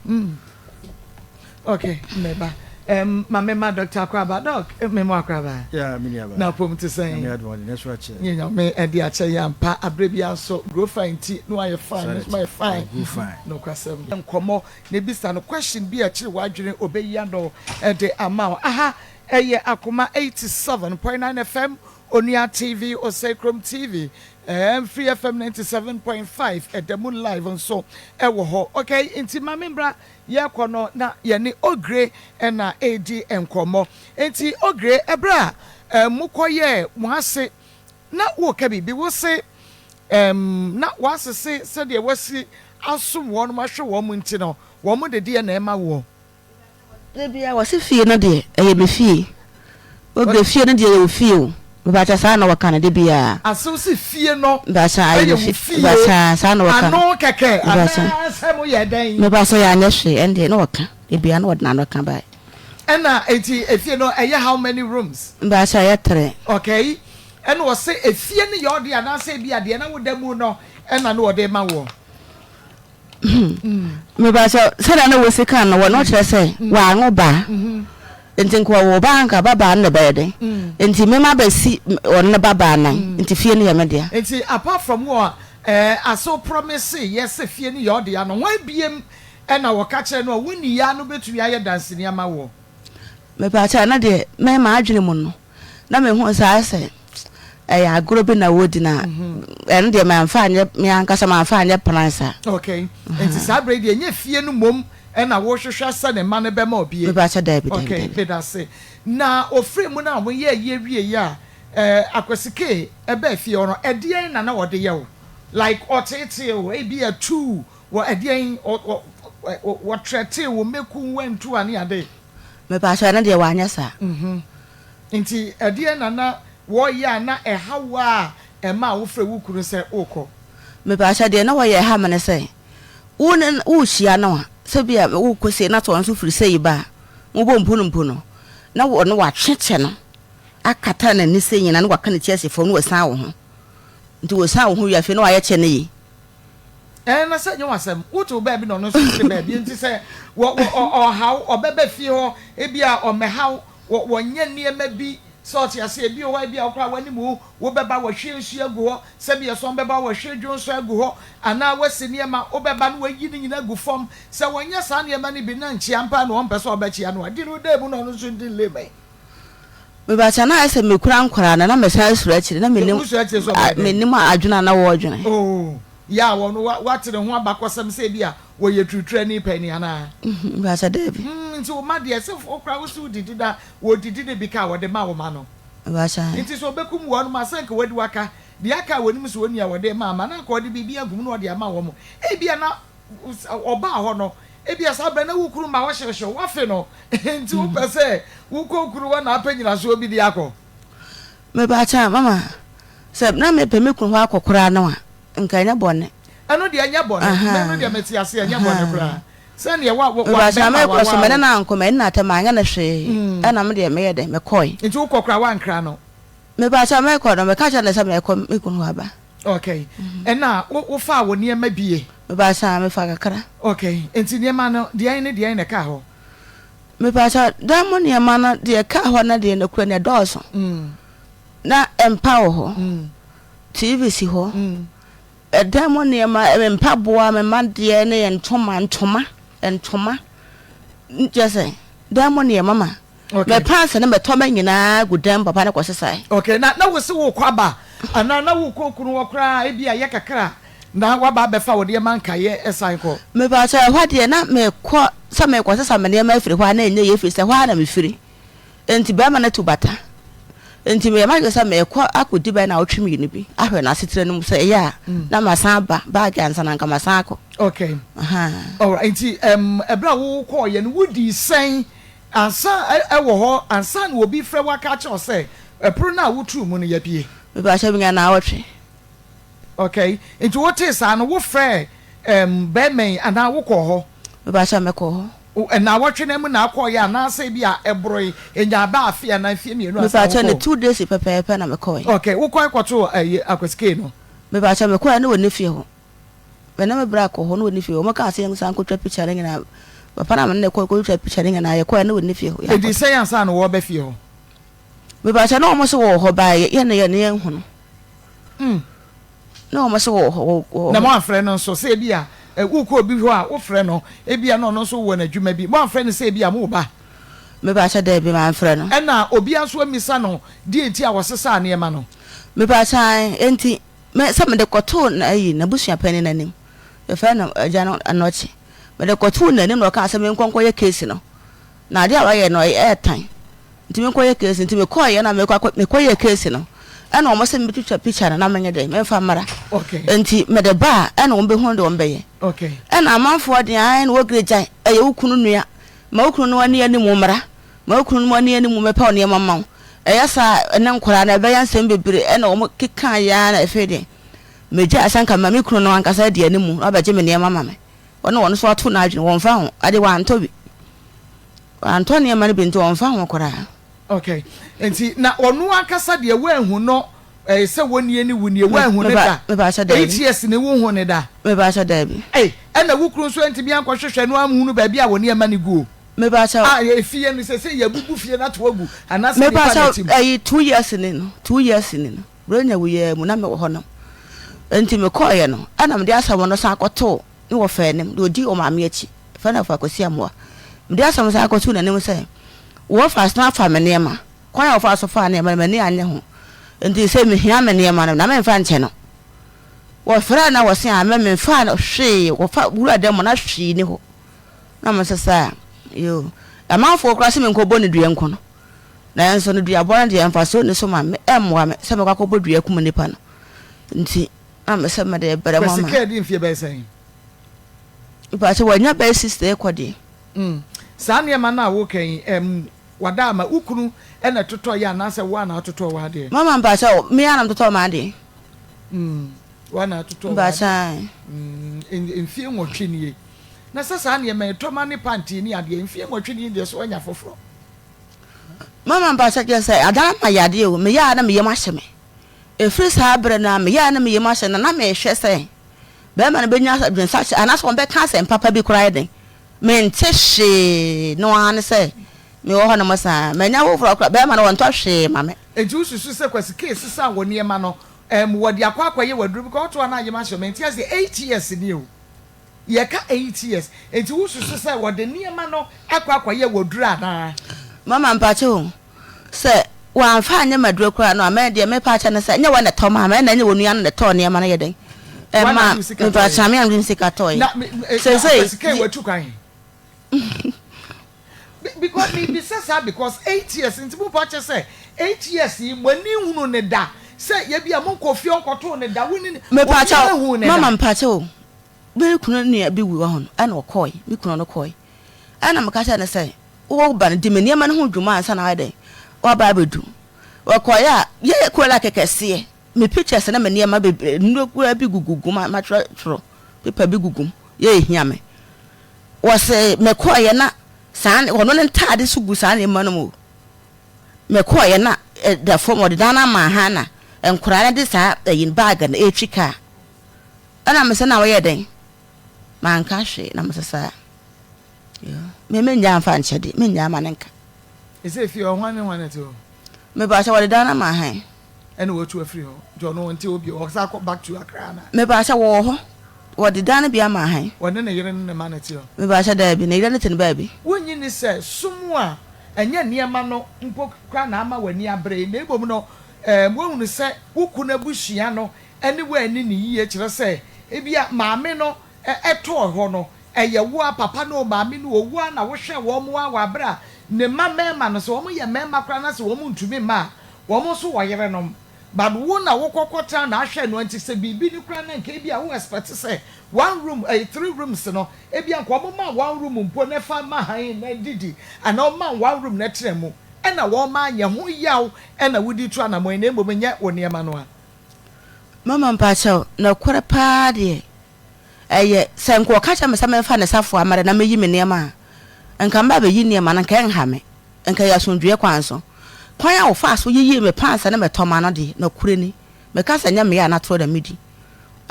Okay, meba. Um, ma mema Dr. Akraba. Doc, eh, mema Akraba. Yeah, me nua ba. Na pom te sɛn? Nyame adom ɔde ne so akyɛ. Nye nyame ɛde akyɛ yɛ ampa. Abrɛ bi nso grow fine nti no ayɛ fine, no so ayɛ fine. Grow fine. No kwasɛm. Nkɔmɔ na ebisa no question bi a ɛkyere w'adwene obeyi ano ɛde ama wo. Aha ɛyɛ Akoma 87.9 FM, Onua TV, Oseikrom TV, ɛɛ Free FM 97.5 ɛda mu live nso ɛwɔ hɔ. Okay, nti ma me mbra Yɛrekɔ no, na yɛne Ogre na ɛredi nkɔmmɔ. Enti Ogre, ɛberɛ a mokɔyɛɛ mo ase na woreka biribi, wose na woasese sɛdeɛ woasi asom wɔn ahwɛ wɔn nti no, wɔn de deɛ na ɛma woɔ. Da biara wɔse fie no deɛ ɛyɛ me fie. Ogre fie no deɛ ɛyɛ wo fie o. Mepakyɛ saa na wɔka no da biara. Asew se fie no Mepakyɛ ayɛ yɛ me wo fie fie mepakyɛ saa na wɔka no ano kɛkɛ mepakyɛ anaa sɛ mo yɛ dɛn? Mepakyɛ yɛanyɛ hwee ɛndeɛ na wɔka da biara na wɔde n'ano ka bae. Ɛna enti efie no ɛyɛ how many rooms? Mepakyɛ ɛyɛ tre. Okay ɛna ɔse efie no yɛ ɔde anaasɛ ebia deɛ na woda mu no ɛna na ɔde ma woɔ? Mepakyɛw, sɛnea na wosi kan no, wɔno kyerɛ sɛ wɔanwo ba. Nti nka wɔwo ba a, nka ababaa no na ɛbɛyɛ dɛn? Nti me mabɛsi ɔno ne babaa nan, nti fie no yɛ me dea. Nti apart from wo a eh, ase wo promise yɛ sɛ fie no yɛ ɔdea no, hwan biem na wɔka kyerɛ no a wo nniyɛa no bɛtumi ayɛ danseni ama woɔ? Mepakyɛw, ɛno deɛ me m'adwene mu no, na mehu saa sɛ ɛyɛ agorɔ bi na wɔredi na ɛno deɛ mamfa anyɛ me ankasa mamfa anyɛ plan saa. Okay, nti saa berɛ yi deɛ ɛnyɛ fie no mmom na wohwehwɛ sɛ ne mma no bɛma obie? Mepakyɛ daabi daabi Okay, daabi. medase. Na ɔfiri mu no a moyɛɛ ayie wieeɛ a, eh, Akwasi Kay baa fie hɔ no, ɛdeɛn na na ɔde yɛ wo? Like ɔteetee wo, ebia tuu wɔ ɛdeɛn, ɔ ɔ ɔ wɔtrɛtee wo, mɛku wo, wantu a ne ade? Mepakyɛ ɛno deɛ wanyɛ saa. Enti ɛdeɛn na na wɔyɛ a na ɛha wo a ɛmaa wofrɛ wo kunu sɛ worekɔ? Mepakyɛ, deɛ na wɔyɛ ɛha me ne sɛ, wo ne no worehyia no a, sɛ bi a worekɔ sei na sɛ ɔno nso firi sei ba a, mobɔ mpo no mpo no, na ɔno watwe kyɛ no akata n'ani sei nyinaa na waka ne ti asi fam na wasian wo ho. Nti ɔsian wo ho wie a, afei na wayɛ kyɛ no yie. Ɛɛ, na sɛ ɛnyɛ w'asɛm, wote wo baabi na ɔno nso te ne baabi, enti sɛ wɔ, wɔ, ɔ, ɔhaw, ɔbɛba fie hɔ, ebia ɔmmɛhaw, wɔ, wɔnyɛ nneɛma bi, sɛ ɔte aseɛ, ebi wɔ hɔ a ebia wo koraa w'anim wo, wobɛba, wɔahwie nsuo agu hɔ, sɛbi ɛsɔn bɛba, wɔahwie dwonsɔ agu hɔ, anaa wɔasi nneɛma, wobɛba na wɔayi ne nyinaa agu fam, sɛ wɔnyɛ saa nneɛma no bi na nkyea mpo a na ɔmpɛ sɛ ɔbɛkyea no a, di no dɛ mu na ɔno nso ndi lame. Mebakyɛ na ayɛ sɛ mekura nkwadaa no na mesan suro akyire na mennim Wosuro akyire sɛ ɔbɛyɛ dɛn? mennim adwene a na wɔredwene. Oh, yɛ a wɔn wa wate ne ho abakɔsɛm sɛ ebi a wɔyɛ turuturani panin anaa? Mebakyɛ daabi. Hmm, nti wo mma deɛ sɛ wo koraa wo se wodidi na wɔdidi no bi ka a wɔde ma wo mma no. Mebakyɛ. Nti sɛ ɔbɛkum wɔn a sɛ nka wadi waka deɛ aka a wɔnim sɛ wɔnni a wɔde ma ama na anka ɔde biribi agu mu na ɔde ama wɔn. Ebia na ɔbaa hɔ no, ebia saa berɛ na wo kunu ma wohyehyew, woafe no, nti wopɛ sɛ wokɔ wo kunu hɔ na apɛ nyinasoɔ bi de akɔ. Mepakyɛw, mama, sɛ na mepɛ me kunu hɔ akɔ koraa no a, nka ɛnyɛ bɔne. Ɛno deɛ ɛnyɛ bɔne, me no deɛ mete aseɛ, ɛnyɛ bɔne koraa. Sɛdeɛ wa, wa, Mepakyɛw, bɛrima mekɔ so, wawaa me ne wo. no ankɔ, m'ani na atɛm, manyɛ no hwee, ɛna me deɛ meyɛ dɛn, mekɔe. Nti wokɔ koraa woankra no? Mepakyɛw, mekɔ no, meka kyerɛɛ no sɛ merekɔ me kunu hɔ aba. Okay. Ɛna wo wo faa wo nneɛma bie? Mepakyɛw, mefa kakra. Okay. Nti nneɛma no deɛn ne deɛn na ɛkaa hɔ? Mepakyɛw, dan mu nneɛma no deɛ ɛkaa hɔ no deɛ nokorɛ no ɛdɔɔso. Na mpa wɔ hɔ, TV si hɔ, ɛdan mu nneɛma, me mpaboa, me mma deɛ ne yɛn ntoma, ntoma, ntoma. Kyerɛ sɛ, dan mu nneɛma ma. Okay. Me pants ne me tɔma nyinaa gu dan mu papa no kɔsesae. Okay, na na wose wokɔ aba anaa na wokɔ okunu hɔ koraa ebi a yɛ kakra na waba abɛfa wo nneɛma nkaeɛ san kɔ? Mepakyɛw, ɛhɔ deɛ na mekɔ sɛ mekɔsesa me nneɛma afiri hɔ a na ɛnyɛ yie ɛfiri sɛ ɛhɔ ara na mefiri. Enti barima no tu bata. Nti meyɛ m'adwene sɛ merekɔ akɔdi bɛyɛ nnawɔtwe mmienu bi ahwɛ n'asetena no mu sɛ ɛyɛ a na masan aba baage ansa na anka masan akɔ. Okay. Alright. Nti ɛberɛ a wokɔɔyɛ no wodii sɛn ansa ɛwɔ hɔ ansa na obi frɛ wo aka akyerɛ wo sɛ ɛpono no a wotoo mu no yɛabue? Mepakyɛ menya nnawɔtwe. Okay. Nti wotee saa no wofrɛɛ bɛrima yi anaa wokɔɔ hɔ? Mepakyɛ mekɔɔ hɔ. Nnawɔtwe no ara mu na akɔeɛ anaasɛ ebia ɛboroe, ɛnyaa bɛ afe anaa mfeɛ mmienu ansa na Mepakyɛw, ne wokɔɔ? 2 days pɛpɛɛpɛ na mekɔe. Okay, wokɔe kɔtoo ɛyi Akwasi Kay no? Mepakyɛw, mekɔe na ɔnni fie hɔ. Me ne me bra kɔɔ hɔ na ɔnni fie hɔ. Wɔkaa sɛ yɛnsan nkɔtwa picture no nyinaa. Papa no a me ne no kɔe kɔtwitwaa picture no nyinaa, yɛkɔe na ɔnni fie hɔ. Ɛdii Yɛankɔtɔ. sɛn ansa na wɔreba fie hɔ? Mepakyɛw, na wɔn se wɔwɔ hɔ but yɛn deɛ na yɛnhu no. Na wɔn se wɔwɔ hɔ, wɔwɔ hɔ. Na moamfrɛ no nso sɛ ebia worekɔ obi hɔ a, wofrɛ no, ebia na ɔno nso wɔ n'adwuma bi. Moamfrɛ no sɛ ebia moreba? Mepakyɛ, daabi, mamfrɛ no. Ɛnna obiara nso ammisa no deɛ nti a wɔsesaa nneɛma no. Mepakyɛ, aane, enti me, sɛ mede kɔtoo n'ayi, n'abusuapanin no anim, yɛfrɛ no Agya no Anɔkye, mede kɔtoo n'anim na ɔkaa sɛ menkɔ nkɔyɛ case no, na adeɛ a wayɛ no ɛyɛ tan. Nti menkɔyɛ case nti mekɔɔyɛ na mekɔ akɔ mekɔyɛɛ case no ɛna wɔn sɛ metwitwa picture no na menyɛ dɛ memfa mmra nti mede ba a ɛna wɔn bɛhunu deɛ wɔn bɛyɛ ɛna amanfoɔ deɛ ae na wɔgire gyae ɛyɛ wo kunu nua ma wo kunu no ani anim mmra ma wo kunu no ani anim mɛpɛ wo nneɛma ma wo ɛyɛ saa ɛne nkoraa no ɛbɛyɛ nsɛm bebree ɛna wɔn keka yɛ na ɛfei deɛ megyae sɛ nka ma me kunu no ankasa adi anim na wabɛgye me nneɛma ma me wɔne wɔn nso ato n'adwene wɔmfa ho ade wɔantɔ bi. Wantɔ nneɛma no bi nti ɔmfa ho koraa. Okay, nti na ɔno ankasa deɛ woanhu no eh, sɛ wonie ne wo nie, woanhu no da? Mepakyɛ daabi. 8 years ni wonhu no da? Mepakyɛ daabi. Ei, ɛna wo kunu nso antumi ankɔhwehwɛ no amhunu baabi a wo nneɛma no gu o? Mepakyɛ. Ah, efie no sɛsɛ yɛabubu fie no ato agu anaasɛ nnipa na ɛte mu? Mepakyɛ, ɛyi 2 years ni no, 2 years ni no, Buronya wuiɛ mu na mewɔ hɔ nom. Nti mekɔeɛ no, ɛna mede asɛm no san kɔtoo ne wɔfa anim, deɛ ɔdi ɔmaame akyi, yɛfrɛ no Wɔfa Kwasi Amoah. Mede asɛm no san kɔtoo n'anim sɛ, Wɔfa san afa me nneɛma. Kwan a wɔfaa so faa nneɛma no, m'ani annye ho. Enti sɛ mehia me nneɛma no, na memfa nkyɛ no. Wɔfrɛɛ no na wɔse a, me memfaa no hwee. Wɔfa wuraa dan mu na hwee nni hɔ. Na mese saa, yoo. Amanfoɔ koraa se menkɔbɔ no dua nku no. Nanso no duabɔ no deɛ mfasoɔ nni so ma me, ɛmmoa me sɛ mɛkɔ akɔbɔ dua akum nnipa no. Nti na mese mede rebrɛ mo Kwasi ama. Kaa di mfeɛ bɛyɛ sɛn? Mpakyɛ wanya bɛyɛ 60 rekɔ deɛ. Mm, saa nneɛma no a woreka yi, ɛm, wada ama wo kunu na ɛtotɔeɛ anaasɛ wo ara na wototɔɔ w'adeɛ? Mama mpakyɛ, me ara na metotɔɔ m'adeɛ. Mm, wo ara na wototɔɔ w'adeɛ. Mpakyɛ ae. Mm, mfeɛ 8 nie. Na sɛ saa nneɛma yi, tɔma ne panty ne adeɛ, mfeɛ 8 nie deɛ so woanya foforɔ? Mama mpakyɛ kyerɛ sɛ adan ama yadeɛ o, meyɛ a na me yam ahyɛ me. Ɛfiri saa berɛ no ara meyɛ a na me yam ahyɛ na na mehwɛ sɛ bɛrima no bɛnya adwensakyera anaasɛ wɔbɛka asɛm papa bi koraa yɛ den. Mente hwee no ara ne sɛ mewɔ hɔ nom saa. Manya foforɔ koraa bɛrima no wɔntɔ hwee ma me. Enti wosusu sɛ Kwasi Kay sesaa wɔ nneɛma no ɛɛm wɔde akɔ akɔyɛ w'aduro because ɔto a na ayem ahyɛ wo mente aseɛ 8 years nie o yɛka 8 years enti wosusu sɛ wɔde nneɛma no akɔ akɔyɛ w'aduro anaa? Mama mpakyɛ o sɛ wɔamfa anyɛ m'aduro koraa no a mɛ deɛ mepa akyɛ ne sɛ nyɛ wɔn na ɛtɔ maa me ɛna nyɛ wɔn nua no na ɛtɔɔ nneɛma no yɛ dɛn ɛma mepa akyɛ me a mede me sika tɔɔɛ Na me me na seesei Kwasi Kay watu kwan? Because me bisa saa because 8 years nti mo pa kyɛ sɛ 8 years yi mo ani nhunu ne da sɛ yɛ bi a mo nkɔ fie ɔnkɔtoo ne da wo ne Mepa obiara kyɛw nhuu ne mama da. mepa kyɛw o me kunu nua bi wu wɔ hɔ no ɛna ɔkɔe me kunu no kɔe ɛna meka kyerɛ no sɛ woba no di me nneɛma no ho dwuma ansa na wayɛ dɛn waba abɛdu wɔkɔe a yɛ kura kɛkɛseɛ me pictures ne me nneɛma bebree nnuro kura bi gugugu ma matwerɛtwerɛ paper bi gugum yɛ ehia me wɔsɛ mekɔeɛ na saa ɔno ne ntaade so gu saa nneɛma no mu mekɔeɛ na ɛda fam ɔde dan no ama ha na nkwadaa no de saa ɛyi bag no ɛretwi kaa ɛna mesɛ na wɔyɛ dɛn manka hwee na mesɛ saa me mengya mfa nkyɛ de mengya ama ne nka. Ɛsɛ fie hɔ hwan ne hwan na ɛte hɔ? Mepa sɛ wɔde dan no ama han. Ɛna wɔatu afiri hɔ nti ɔno ɔnte hɔ bio ɔsan kɔ back to Accra ana? Mepa sɛ wɔwɔ hɔ wɔde dan no bi ama han. Ɔne ne yere ne ne mma na ɛte hɔ? Mepa sɛ daabi ne yere no te ne baabi. Wonnye nni sɛ som a ɛnyɛ nneɛma no mpo koraa na ama w'ani abere, na mmom no, woahunu sɛ wo kunu abusua no ne wo anni no yiye, kyerɛ sɛ, ebia maame no tɔɔ hɔ no, ɛyɛ wo a, papa no o, maame no o, wo ara na wohwɛɛ wɔn ara wɔ bere a ne mma mmarima no, sɛ wɔyɛ mmarima koraa na sɛ wɔntumi mma a, Wɔn nso wɔ yerenom. But wo na wo kɔ kɔ tena na ahwɛ no nti sɛ biribi ni koraa na nka ebia wo expect sɛ one room ɛyi three rooms no ebia nka wɔn ma one room mpo na fa ma han na didi anaa wɔn ma one room na tena mu ɛna wɔn ma anyɛ ho yaw ɛna wodi tu anamɔn yi na mmom nyɛ wo nneɛma no a. Mama mpakyɛw, nokorɛ paa deɛ, ɛyɛ, sɛ nka ɔka kyerɛ me sɛ memfa ne safoa mmra na mɛyi me nneɛma a, nka mɛba abɛyi nneɛma no, nka ɛnha me. Nka ɛyɛ asomdwoeɛ kwan so. Kwan a wɔfaa so yiyii me pants ne me tɔma no deɛ, nokorɛ ni, meka sɛ ɛnyɛ me a na torɔ na medi.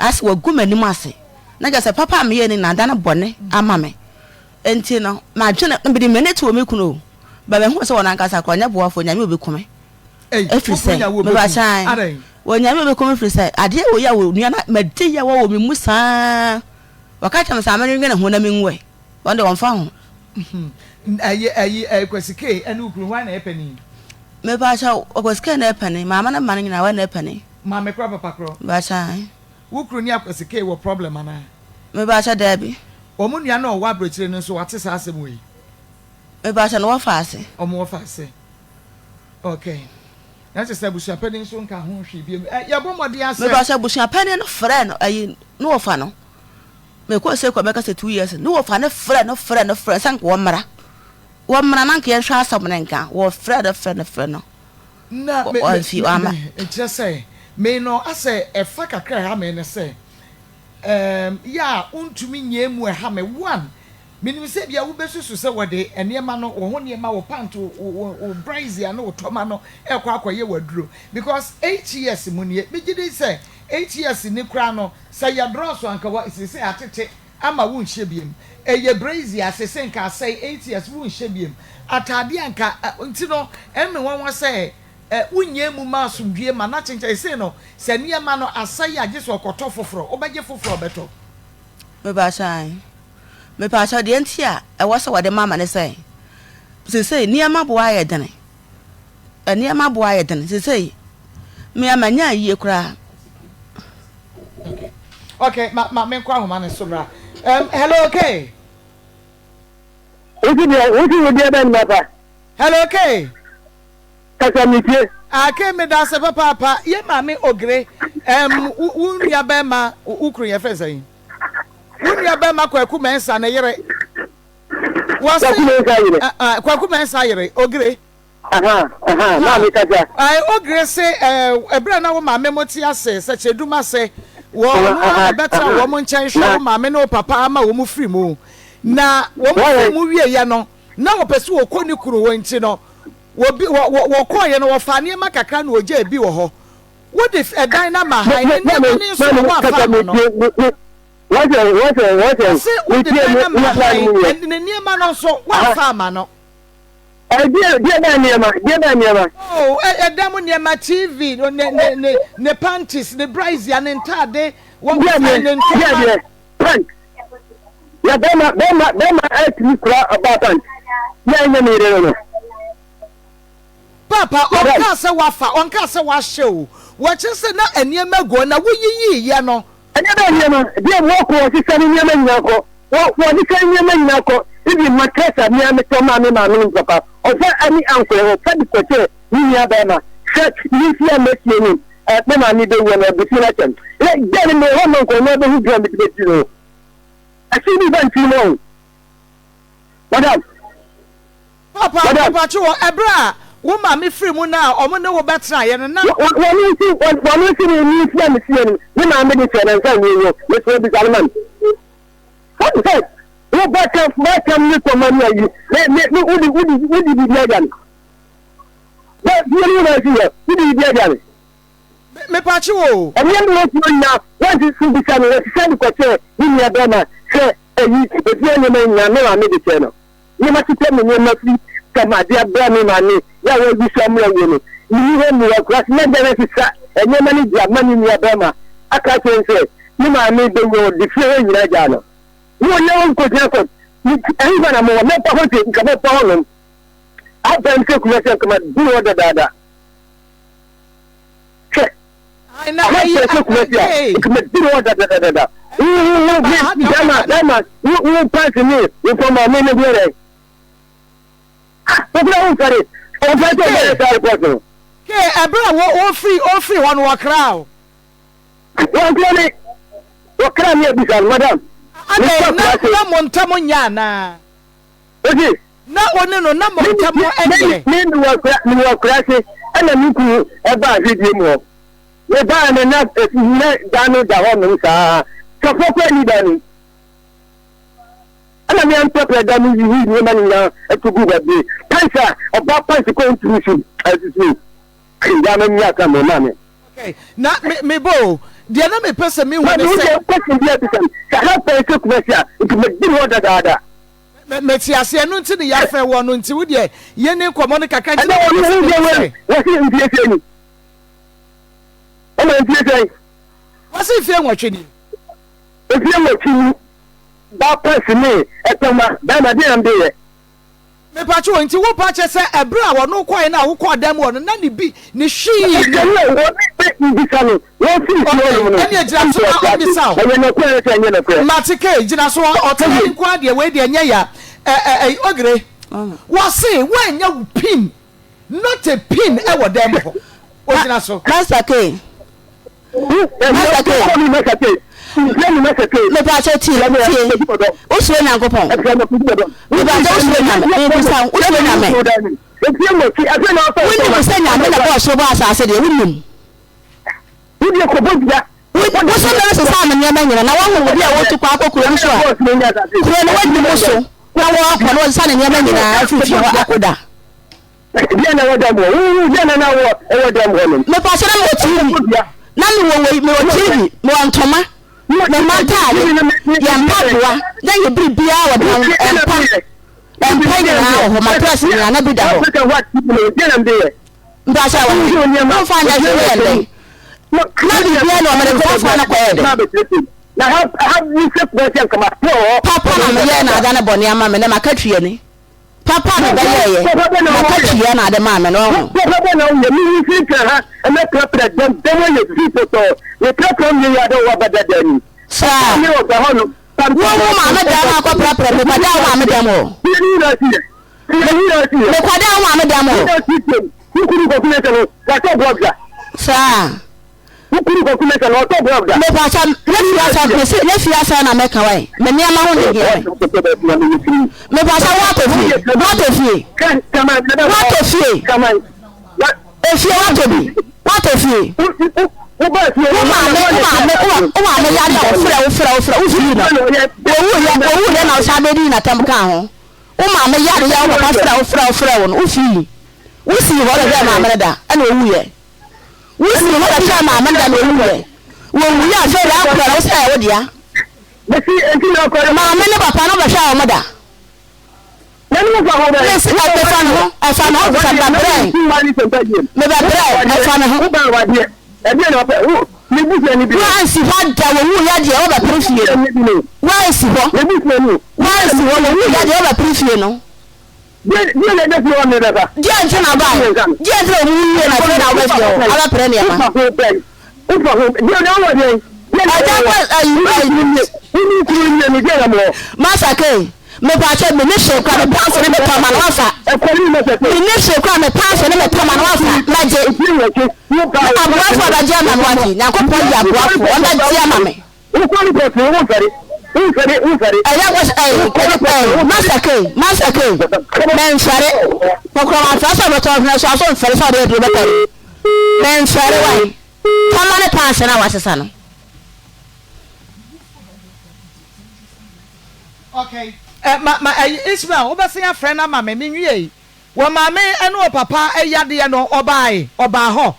Ayɛ sɛ wɔagu m'anim ase, na kyerɛ sɛ papa a meyɛɛ no nyinaa adane bɔne ama me. Enti no, madwene, na mede m'ani too me kunu o, but mahunu sɛ ɔno ankasa koraa ɔnyɛ boafoɔ, Nyame a ɔbɛku me. Ɛfiri sɛ, meba kyan, Onyame a ɔbɛku me firi sɛ, adeɛ wei a onua no, madi yaw wɔ me mu saa, wɔka kyerɛ me sɛ menwene ho na menwu ɛ, wɔn deɛ wɔmfa ho. Ɛyi ɛyi ɛyi Kwasi Kay ɛne wo kunu hwan na ɛyɛ panin? Mepa kyɛw, Kwasi Kay na ɛyɛ panin, maame ne mma no nyinaa wɔn na ɛyɛ panin. Maame korɔ papa korɔ? Mepa kyɛw. Wo kunu ne Akwasi Kay wɔ problem anaa? Mepa kyɛw, daabi. Wɔn nua no a ɔwɔ aburokyire no nso wate saa asɛm wei? Mepa kyɛw, no wɔfa ase. Wɔn wɔfa ase. Okay. Na kyerɛ sɛ abusuapanin nso nka ho hwee bio. Ɛ yɛbɔ mmɔden asɛ. Mepa kyɛw, abusuapanin no frɛ no ɛyi ne wɔfa no. Mekɔɔ Sekwa bɛka sɛ 2 years ne wɔfa no frɛ no frɛ no frɛ sɛ nka wɔmmra. Wɔmmra na nka yɛnhwɛ asɛm no nka. Wɔfrɛ no frɛ no frɛ no. Na me Wamfi me wamma. me nkyerɛ sɛ me no asɛ ɛfa kakra ɛha me ne sɛ ɛɛm yɛ a wontumi nyɛɛ mu ɛha me one menim sɛ ebia wobɛsusu sɛ wɔde nneɛma no wo ho nneɛma wo pant wo wo wo brazier ne wo tɔma no ɛrekɔ akɔyɛ w'aduro because 8 years mu nie megye di sɛ 8 years ni koraa no sɛ yɛ drɔso anka wa sese atete ama wonhyɛ biem ɛyɛ brazier sese nka asɛe 8 years wonhyɛ biem ataadeɛ anka nti no ɛme nwanwa sɛ wonyɛ mu ma asomdwie ma na kyenkyɛn sese no sɛ nneɛma no asɛe a gye sɛ ɔkɔtɔ foforɔ wobɛgye foforɔ ɔbɛtɔ. Mepa kyɛw, mepa kyɛw deɛ nti a ɛwɔ sɛ wɔde ma me ne sɛ sesei nneɛma boɔ ayɛ dene. Nneɛma boɔ ayɛ dene sesei me a manya ayie koraa. Okay, ma ma menkɔ ahoma ne so bra. Hello, okay. Wosi deɛ wosi wo deɛ bɛn papa. Hello, okay. Kasa mi tie. Ake meda ase papaapa yɛ maame Ogre wo wo nua bɛrima wo kunu yɛ fɛn sɛn wo nua bɛrima Kwaku Mɛnsa ne yere wɔse Kwaku Mɛnsa yere. Kwaku Mɛnsa yere Ogre. Aha aha maame kasa. Ae Ogre se ɛberɛ a na wo maame mo te ase sɛkyɛdum ase wɔ ɔno ara na ɛbɛtena wɔn nkyɛn hwɛ wo maame ne wo papa ama wɔn firi mu na wɔn firi mu wieɛ no na wɔpɛ sɛ wɔkɔ ne kunu hɔ nti no wɔbi wɔ wɔ wɔkɔɔeɛ no wɔfaa nneɛma kakra na wɔgyaa bi wɔ hɔ wode ɛdan no ama han ne nneɛma no nso a wɔamfa ama no. Ɔse wode dan no ama han ne nneɛma no nso wɔamfa ama no. Deɛ bɛn nneɛma? Deɛ bɛn nneɛma? Oh, ɛdan mu nneɛma, TV, ne ne ne ne panties, ne brazier, ne ntaade, wɔn Deɛ ne deɛ ntoma. deɛ pant. Na bɛrima bɛrima bɛrima atumi kura ɔbaa pant. Na ɛnyɛ ne yere no no. Papa, Madam. ɔnkaa sɛ wafa, ɔnkaa sɛ wahyɛ o. Wɔkyerɛ sɛ na nneɛma gu hɔ na woyiyiiɛ no. Ɛnyɛ bɛn nneɛma? Deɛ wɔkɔ wɔsesa ne nneɛma nyinaa kɔ. Wɔ wɔsesa ne nneɛma nyinaa kɔ. Even mattress a mea metɔ maa me maame ne me papa. Ɔfa ɛne ankorɛ ɔfa de kɔkyɛ ne nua bɛrima. Hwɛ ne fie a masie no ɛ me maame bɛwu no ɔde fie no akyɛ no. Ɛ gya no mewɔ hɔ ma nkɔ no ɔbɛhu dua a mede bɛdi no. Ɛsi bi ba nti mu ɔho. Madam. Papa, Madam. mpatwe wɔ ɛberɛ a wo maame firi mu no a ɔmo ne wo bɛtenaeɛ no na. Wɔn nsi wɔn nsi ne ne fie a mesie no me maame de kyɛ no nsa nyɛ yio mesrɛ bisa no ma me. Wɔn sɛ wo ba tam ba tam ne tɔma ne ayi ne ne ne wodi wodi wodi biribi agya no. Bɛ fie no nyinaa si yɛ wodi biribi agya no. Mepatwe wɔ o. Ɛnneɛma wɔ fie nyinaa wɔn nsi so bisa no wɔsesa de kɔkyɛ ne nua bɛrima sɛ ayi efie nneɛma nyinaa me maame de kyɛ no. Nneɛma kyekyɛ me nneɛma firi fam ade abrɛ me maame yɛ a wawu so amena wuo no. Menni hɔ mewɔ akuraase na dɛn asesa nneɛma no de ama ne nua barima aka akyerɛ no sɛ ne maame bɛwu a ɔde fie hɔ nyinaa gyaa no. Wo ne wo nkɔgyina kɔ ɛhefa na mowɔ mɛba hɔ de nka mɛba hɔnom abɛn sɛ Kumasi anka maduru hɔ dadaada. Hwɛ Na aha ɛyi kyerɛ sɛ Kumasi a nka maduru hɔ dadadada. Wo wo wo bɛrima bɛrima wo wo pants ne wo fam a me me deɛ dɛ. Ah wokura wo mfɛre ɔmfɛre sɛ ɔbɛyɛ saa report no. Kay, ɛberɛ a wo, wofiri, ofiri hɔ no, wɔkraa wo? Wɔnkra me. Wɔkra me abisa no, madam. Adɛn, na, na mo ntam nyɛ anaa? Ose. Na wo ne no, na mo ntam nyɛ? Me, me, mewɔ akura, mewɔ akuraase, ɛna me kunu ɛbaa ahwɛdie mu hɔ. Me baa no na, na dan no da hɔ nom saa. Sɔfoɔ koraa nni dan no mu. Ɛna me anprapra dan mu yiyi nneɛma no nyinaa to guu baabi. Pants a ɔbaa pants kɔ ntumi nsu asusu. Yaa m'ani aka me maame. Okay, na me me bo o, deɛ na mepɛ sɛ mehu ne Maame wo sɛ. deɛ question bi abisa me, sɛ ha pɛn sɛ Kumasi a, nka madi hɔ dadaada. Me mete aseɛ, ɛno nti ne yɛafrɛ woɔ no, nti wo deɛ yɛnni nkɔmmɔ no kakra, nti Ɛnɛ na wɔn mepɛ sɛ ho mehu deɛ sɛ. wɔn wɔsi mfie sɛn ni? Ɔma mfie sɛn? Wɔsi mfie nwɔtwe ni. Mfie nwɔtwe ni. Ba pɛs ne ɛtɔma bɛɛma deɛ na mede yɛ. Mepatwo o, nti wo pa kyɛ sɛ ɛberɛ a ɔno kɔɛ no a wo kɔɔ dan mu hɔ no na ne bi ne hwee nni. Ɛsɛ no wɔ bi mbisa no wɔn firi fie hɔ nom no. Okay, ɛneɛ gyina so na ɔmmisa wo. Ɛyɛ nɔkorɛ anaa sɛ ɛnyɛ nɔkorɛ? Mate Kay, gyina so ɔte ha yi nko ara deɛ wei deɛ ɛnyɛ ya ɛ ɛ ɛyi Ogre, wɔse woannya wo pin, not a pin ɛwɔ dan mu hɔ, ogyina so. Master Kay, Mepakyɛw tie, tie. Wosuro Nyankopɔn? Mepakyɛw wosuro Nyame? Mebisa wo, wosuro Nyame? Wonim sɛ Nyame na bɔɔ soro bɔɔ asase deɛ, wonim? Wo so na ɛsesaa me nneɛma nyina, na woahu obi a wɔtu kwan akɔ kuro bi so a, kuro no wadi mu so na wɔrekɔ na wɔsesa ne nneɛma nyinaa afiri fie hɔ akɔda. Deɛ na ɛwɔ dɛm hɔ? Wohu deɛ na na wɔ ɛwɔ dɛm hɔ nom? Mepaakyɛ na mewɔ TV, na mewɔ wei, mewɔ TV, mewɔ ntoma, me mma ntaade, yɛn mpaboa, na yɛ biribiara wɔ dan mu, mpa, mpa nyinaa wɔ hɔ, mattress nyinaa na bi da hɔ. Mpaakyɛ wɔ he? Womfa nyɛ hwee, woyɛ dɛn? Na biribiara ni hɔ, mede mfrafra no kɔyɛɛ dɛn? Papa na meyɛɛ na adane bɔne ama me, na makatua ni. Papa a mebɛyɛeɛ, m'akatua na ade maa me no, wahu. Papa bɛ na woyɛ, me nyi firi ha, ɛmɛ prapra dɛm, dɛm ayɛ fi pɔtɔɔ, me prapra wie yɛ adɛ wɔ bɛda dɛm ni. Saa. Ne ɔda hɔ no. Wo wo maame dan akɔ prapra, me kɔda wo maame dɛm hɔ. Me kɔda wo maame dɛm hɔ. Saa. Wo kunu kɔ kuma sɛ na ɔtɔ glove da. Mepakyɛ ne fie asɛm mese ne fie asɛm na mɛka wae me nneɛma ho na ehia me. Mepakyɛ woatɔ fie woatɔ fie woatɔ fie efie woatɔ bi woatɔ fie wo maame wo maame wo maame yare a wɔfrɛ wo frɛ wo frɛ wo fii no owu yɛ owu yɛ na ɔsan bɛdi n'atam kaa ho wo maame yare yɛ wo papa frɛ wo frɛ wo frɛ wo no wo fii wo sii hɔ bɛhwɛ maame no da ɛna owu yɛ. Wosii hɔ bɛhwɛɛ maame no da na owuiɛ. Wɔwuiɛ afei deɛ akora no wo sɛ ɛyɛ wo dea. Maame ne papa no bɛhwɛɛ wɔn da. Mese ɛfa ne ho, ɛfa ne ho bisa mebɛbrɛ, mebɛbrɛ, ɛfa ne ho. Woansi hɔ da wɔwuiɛ deɛ wobɛpere fie no. Woansi hɔ, woansi hɔ wɔwuiɛ deɛ wobɛpere fie no. Deɛ na ɛbɛ fie hɔ ne bɛfa. Deɛ nti na ɔbae? Deɛ nti na wɔn wuwie na afei na wobɛ fie hɔ abɛpere nneɛma? Wofa ho bɛn? Wofa ho deɛ na wɔ deɛ? Deɛ na Ɛgya wɔ? kɔ ayi ayi. Wo ne kunu nie no deɛ na mowɔ? Masa Kay, mepaakyɛw me ne hwee kora me paase ne me tɔma no wafa. Ɛkɔ ne masa Kay. Me ne hwee kora me paase ne me tɔma no wafa. Mɛgye. Efie wɔ kye. Wo ba. Aboafoɔ bɛgye ama me wate. Nyankopɔn yɛ aboafoɔ ɔbɛgye ama me. Wokɔ ne pɔtee womfɛre womfɛre womfɛre. Ɛyɛ wɔ ɛyi ɛyi masa kei masa kei mɛnfɛre kɔkɔrɔ manfɛre sɛ ɔbɛtɔ ɔhwene so aso nfɛre sɛ ɔde aduro bɛtɔ no mɛnfɛre wae tɔma ne paase na wasesa no. Okay. Eh, ma ma eh, Ismail, wobɛsen afrɛ no ama me menwiei. Wɔ maame ne ɔpapa yadeɛ no ɔbaae ɔbaa hɔ.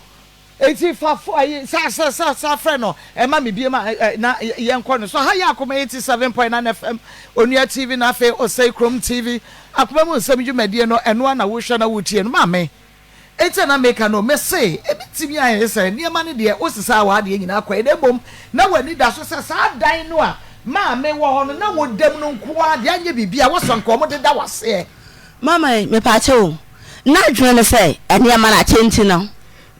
Enti fa fo ayi sa sa sa sa frɛ no ma me biem a na yɛnkɔ no so. Ha yɛ Akoma 87.9 FM, Onua TV na afei Osei Krom TV. Akoma mu nsɛm dwumadie no ɛno ara na wohwɛ na wotie no. Maame, enti a na meka no, mese ebetumi ayɛ sɛ nneɛma no deɛ wosesaa w'adeɛ nyinaa kɔe na mmom na w'ani da so sɛ saa dan no a maame wɔ hɔ no na woda mu no nko ara deɛ anyɛ biribi a wosɔ nka wɔn deda w'aseɛ. Mama, mepaakyɛw o, n'adwene ne sɛ nneɛma no akyɛ nti no,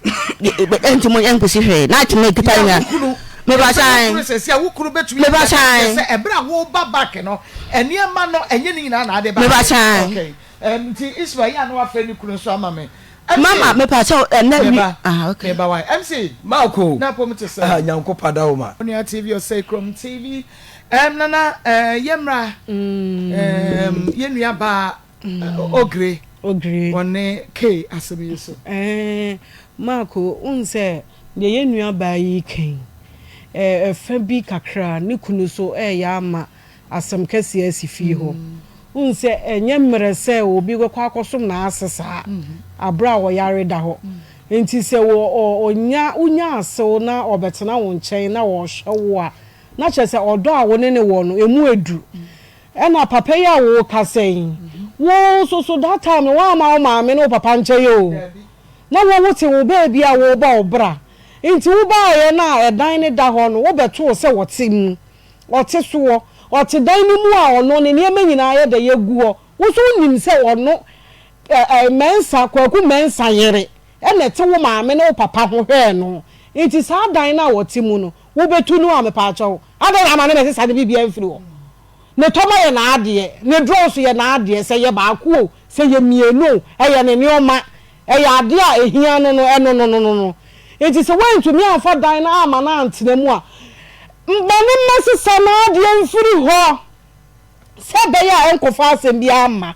Enti mo nkosi hwee. Na atwene kita nya. nyinaa. Meba kyan. Sɛ wo kunu betumi Meba kyan. sɛ ɛberɛ a woba back no nneɛma no ɛnyɛ ne nyinaa na ade ba. Meba kyan. Okay. Nti Ismael yɛ a na wafrɛ ne kunu nso ama me. Mama mepa kyɛw ɛnɛ wi ah okay. Meba wai MC. Marko. Na apom te sɛn. Ah Nyanko pada wo ma. Onua TV Osei Krom TV ɛɛm Nana ɛɛ yɛ mmra ɛɛm yɛ nua baa Ogre Ogre ɔne Kay asɛm yi so. Ɛɛ Marko wohu sɛ deɛ yɛ nua baa yi reka yi ɛɛ ɛfa bi kakra ne kunu so ɛɛyɛ ama asɛm kɛseɛ asi fie hɔ. Wohu sɛ ɛnyɛ mmerɛ sɛ obi bɛkɔ akɔsom n'ase saa aberɛ a ɔyare da hɔ. Nti sɛ ɔnya, wonya asew na ɔbɛtena wo nkyɛn na ɔrehwɛ wo a, na kyerɛ sɛ ɔdɔ a wo ne no wɔ no, ɛmu aduru. Ɛna papa yi a worekasa yi, wo nso so that time no woamma wo maame ne wo papa nkyɛn o. Na wo wote wo baabi a worebɔ wo bra. Nti wobaeɛ no a ɛdan no da hɔ no, wobɛtoo sɛ wɔte mu. Ɔte soɔ. Ɔte dan no mu a ɔno ne nneɛma nyinaa yɛ dɛ yɛgu hɔ. Wo nso wonim sɛ ɔno ɛ ɛ Mensah, Kwaku Mensah yere na ɛte wo maame ne wo papa ho hwɛɛ no. Nti saa dan no a ɔte mu no, wobɛtu no a mepaakyɛw, adɛn na ama no mmɛsesa ne biribiara mfiri hɔ? Ne tɔma yɛ n'adeɛ, ne drɔs yɛ n'adeɛ, sɛ ɛyɛ baako o, sɛ ɛyɛ mmienu o, ɛyɛ ne nneɛma. Ɛyɛ adeɛ a ɛhia no no, ɛno no no no. Enti sɛ woantumi amfa dan no amma no antena mu a, ma no mmɛsesa n'adeɛ mfiri hɔ sɛ ɛbɛyɛ a ɛnkɔfa asɛm biara mma.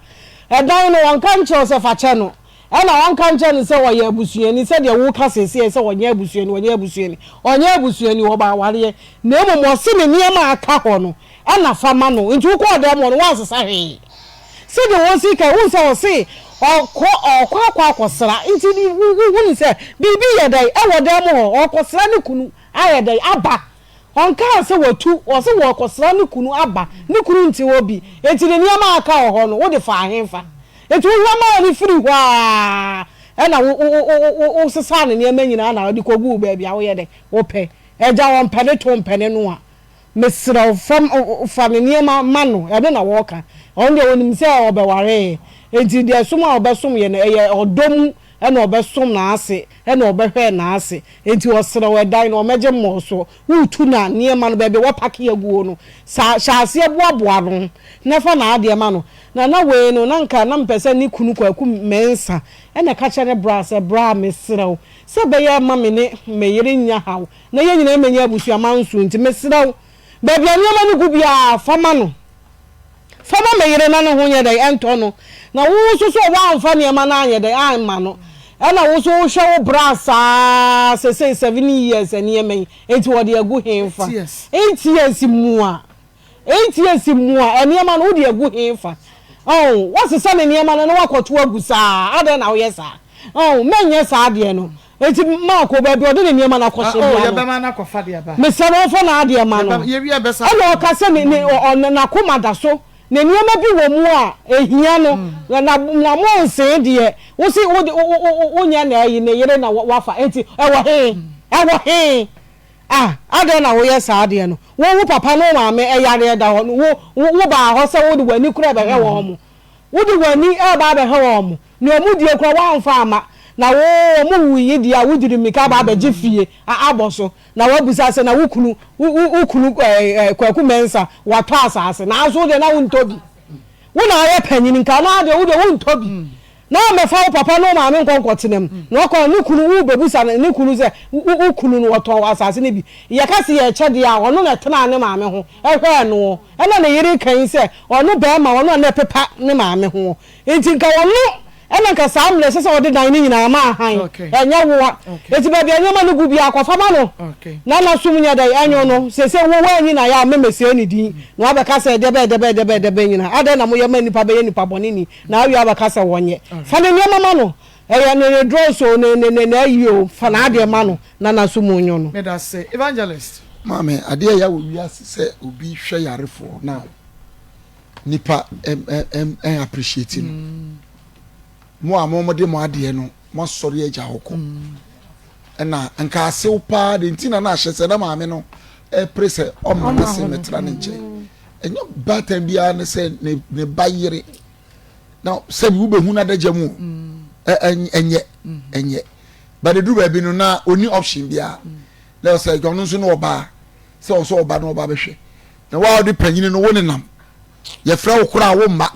Ɛdan no, ɔnka nkyerɛ wo sɛ fa kyɛ no, ɛna ɔnka nkyerɛ no sɛ ɔyɛ abusuani sɛdeɛ woka seesei sɛ ɔnyɛ abusuani, ɔnyɛ abusuani. Ɔnyɛ abusuani, ɔba awareɛ. Na mmom ɔse ne nneɛma a aka hɔ no, ɛna fa ma no. Nti wokɔɔ dan mu hɔ no, woansesa hwee. Sɛdeɛ wɔsi ka, wohu sɛ ɔse ɔkɔ ɔkɔ akɔ akɔsra, nti wohunu sɛ biribi yɛ dɛn ɛwɔ dan mu hɔ, ɔkɔsra ne kunu ayɛ dɛn aba. Ɔnkaa sɛ watu, ɔse wɔkɔsra ne kunu aba, ne kunu nte hɔ bi, nti ne nneɛma a aka wɔ hɔ no, wode faa henfa? Nti wohwɛ maa no firi hɔ ara ɛna wo wo wo wo wosesaa ne nneɛma nyinaa na wode kɔguu baabi a woyɛ dɛn wopɛ. Agya ɔmpɛ ne to ɔmpɛ ne noa. Mesrɛ wo, fa fa ne nneɛma ma no, ɛno na wɔreka. Ɔno deɛ ɔnim sɛ ɔbɛwaree, enti deɛ som a ɔbɛsom yɛ no, ɛyɛ ɔdɔ mu na ɔbɛsom n'ase, na ɔbɛhwɛ n'ase. Enti ɔsrɛ wo, ɛdan no, ɔmmɛgye mmɔɔ so. Woretu no a, nneɛma no, baabi a wɔapake aguo no, sa hyɛ aseɛ boaboa ano, na fa n'adeɛ ma no. Na na wei no, na anka na mepɛ sɛ ne kunu Kwaku Mensah na ɛka kyerɛ ne bra sɛ, Bra, mesrɛ wo, sɛ ɛbɛyɛ a mma me ne me yere nnya haw, na yɛn nyinaa mmɛnya abusua manso nti, mesrɛ wo, baabi a nneɛma no gu biara, fa ma no. Fa ma me yere na ne ho nyɛ dɛn? Ɛntɔ no. Na wo nso so a woamfa nneɛma no anyɛ dɛn? Amma no. Ɛna wo nso wohwɛ wo bra saa sesei seven years nneɛma yi, enti wɔde agu henfa? Eight years mua. 8 years mua nneɛma no wode agu hefa? Oh, woasesa ne nneɛma no na woakɔto agu saa, adɛn na woyɛ saa? Oh, mɛnyɛ saa adeɛ no. Enti Marko, baabi a ɔde ne nneɛma no akɔhyɛ biara no, mesrɛ no ɔmfa n'adeɛ ma no. Ɛna ɔka sɛ ne, ne, ɔ, ɔ, n'akoma da so, ne nneɛma bi wɔ mu a ɛhia no, na, na, na monsee deɛ, wo se wode, wo, wo, wo, wonyɛ na ayi, ne yere na wafa, enti ɛwɔ he? Ɛwɔ he? Ah, adɛn na woyɛ saa adeɛ no? Wo, wo papa ne wo maame yareɛ da hɔ no, wo, wo, wobaa hɔ sɛ wode w'ani koraa rebɛhwɛ wɔn. Wode w'ani reba abɛhwɛ wɔn. Nea wɔdie koraa woamfa amma. Na wo, wɔn wuiɛ deɛ a, wodiri mmirika aba abɛgye fie a abɔ so. Na woabisa sɛ, na wo kunu, wo, wo, wo kunu ɛɛ, ɛɛ, Kwaku Mensah, watɔ asaase. Nanso wo deɛ na wontɔ bi. Wo na woyɛ panin, nka na deɛ wo deɛ wontɔ bi. Na ɔmmɛfa wo papa ne wo maame nkɔ nkɔtena mu. Na ɔkɔ a, ne kunu, worebɛbisa no, ne kunu sɛ, Wo, wo kunu no, ɔtɔn asase no bi? Yɛka se yɛrekyɛ deɛ a, ɔno na ɛtenaa ne maame ho hwɛɛ noɔ. Ɛna ne yere ka yi sɛ, ɔno barima, ɔno na na ɛpepa ne maame ho. Enti nka ɔno na nka saa mmerɛ ɛsɛ sɛ ɔde dan no nyinaa ma ahan, ɛnyɛ woa. Enti baabi a nneɛma no gu biara, kɔfa ma no. Na n'asom nyɛ dɛn? Ɛnwo no. Seesei wo, woanyi no ayɛ a, memmɛsɛe ne din, na woabɛka sɛ ɛdeɛbɛn, ɛdeɛbɛn, ɛdeɛbɛn, ɛdeɛbɛn nyinaa. Adɛn na moyɛ ma nnipa bɛyɛ nnipa bɔne ni? Na awie abɛka sɛ wɔnyɛ. Fa ne nneɛma ma no. Ɛyɛ ne ne drɔs o, ne ne ne n'ayi o, fa n'adeɛ ma no na n'aso mu nyo no. Medase. Evangelist. Maame, adeɛ a ɛya wɔ wiase sɛ obi hwɛ yarefoɔ na nipa ɛn appreciate no. Mo a mo de mo adeɛ no, mo asɔre agya hɔ kɔ. Ɛna nka asew paa de nti na na ahyɛ sɛ na maame no ɛpere sɛ ɔma n'ase mɛtena ne nkyɛn. Ɛnyɛ baatan biara ne sɛ ne ba yere. Na sɛbi wobɛhu no adagya mu ɛnyɛ ɛnyɛ but ɛduru baabi no na ɔni option biara na ɔsɛ ɔno nso no ɔbaa sɛ ɔsɛ ɔba na ɔba bɛhwɛ na wa ɔde panyini no wo nenam yɛfrɛ wo koraa wo mma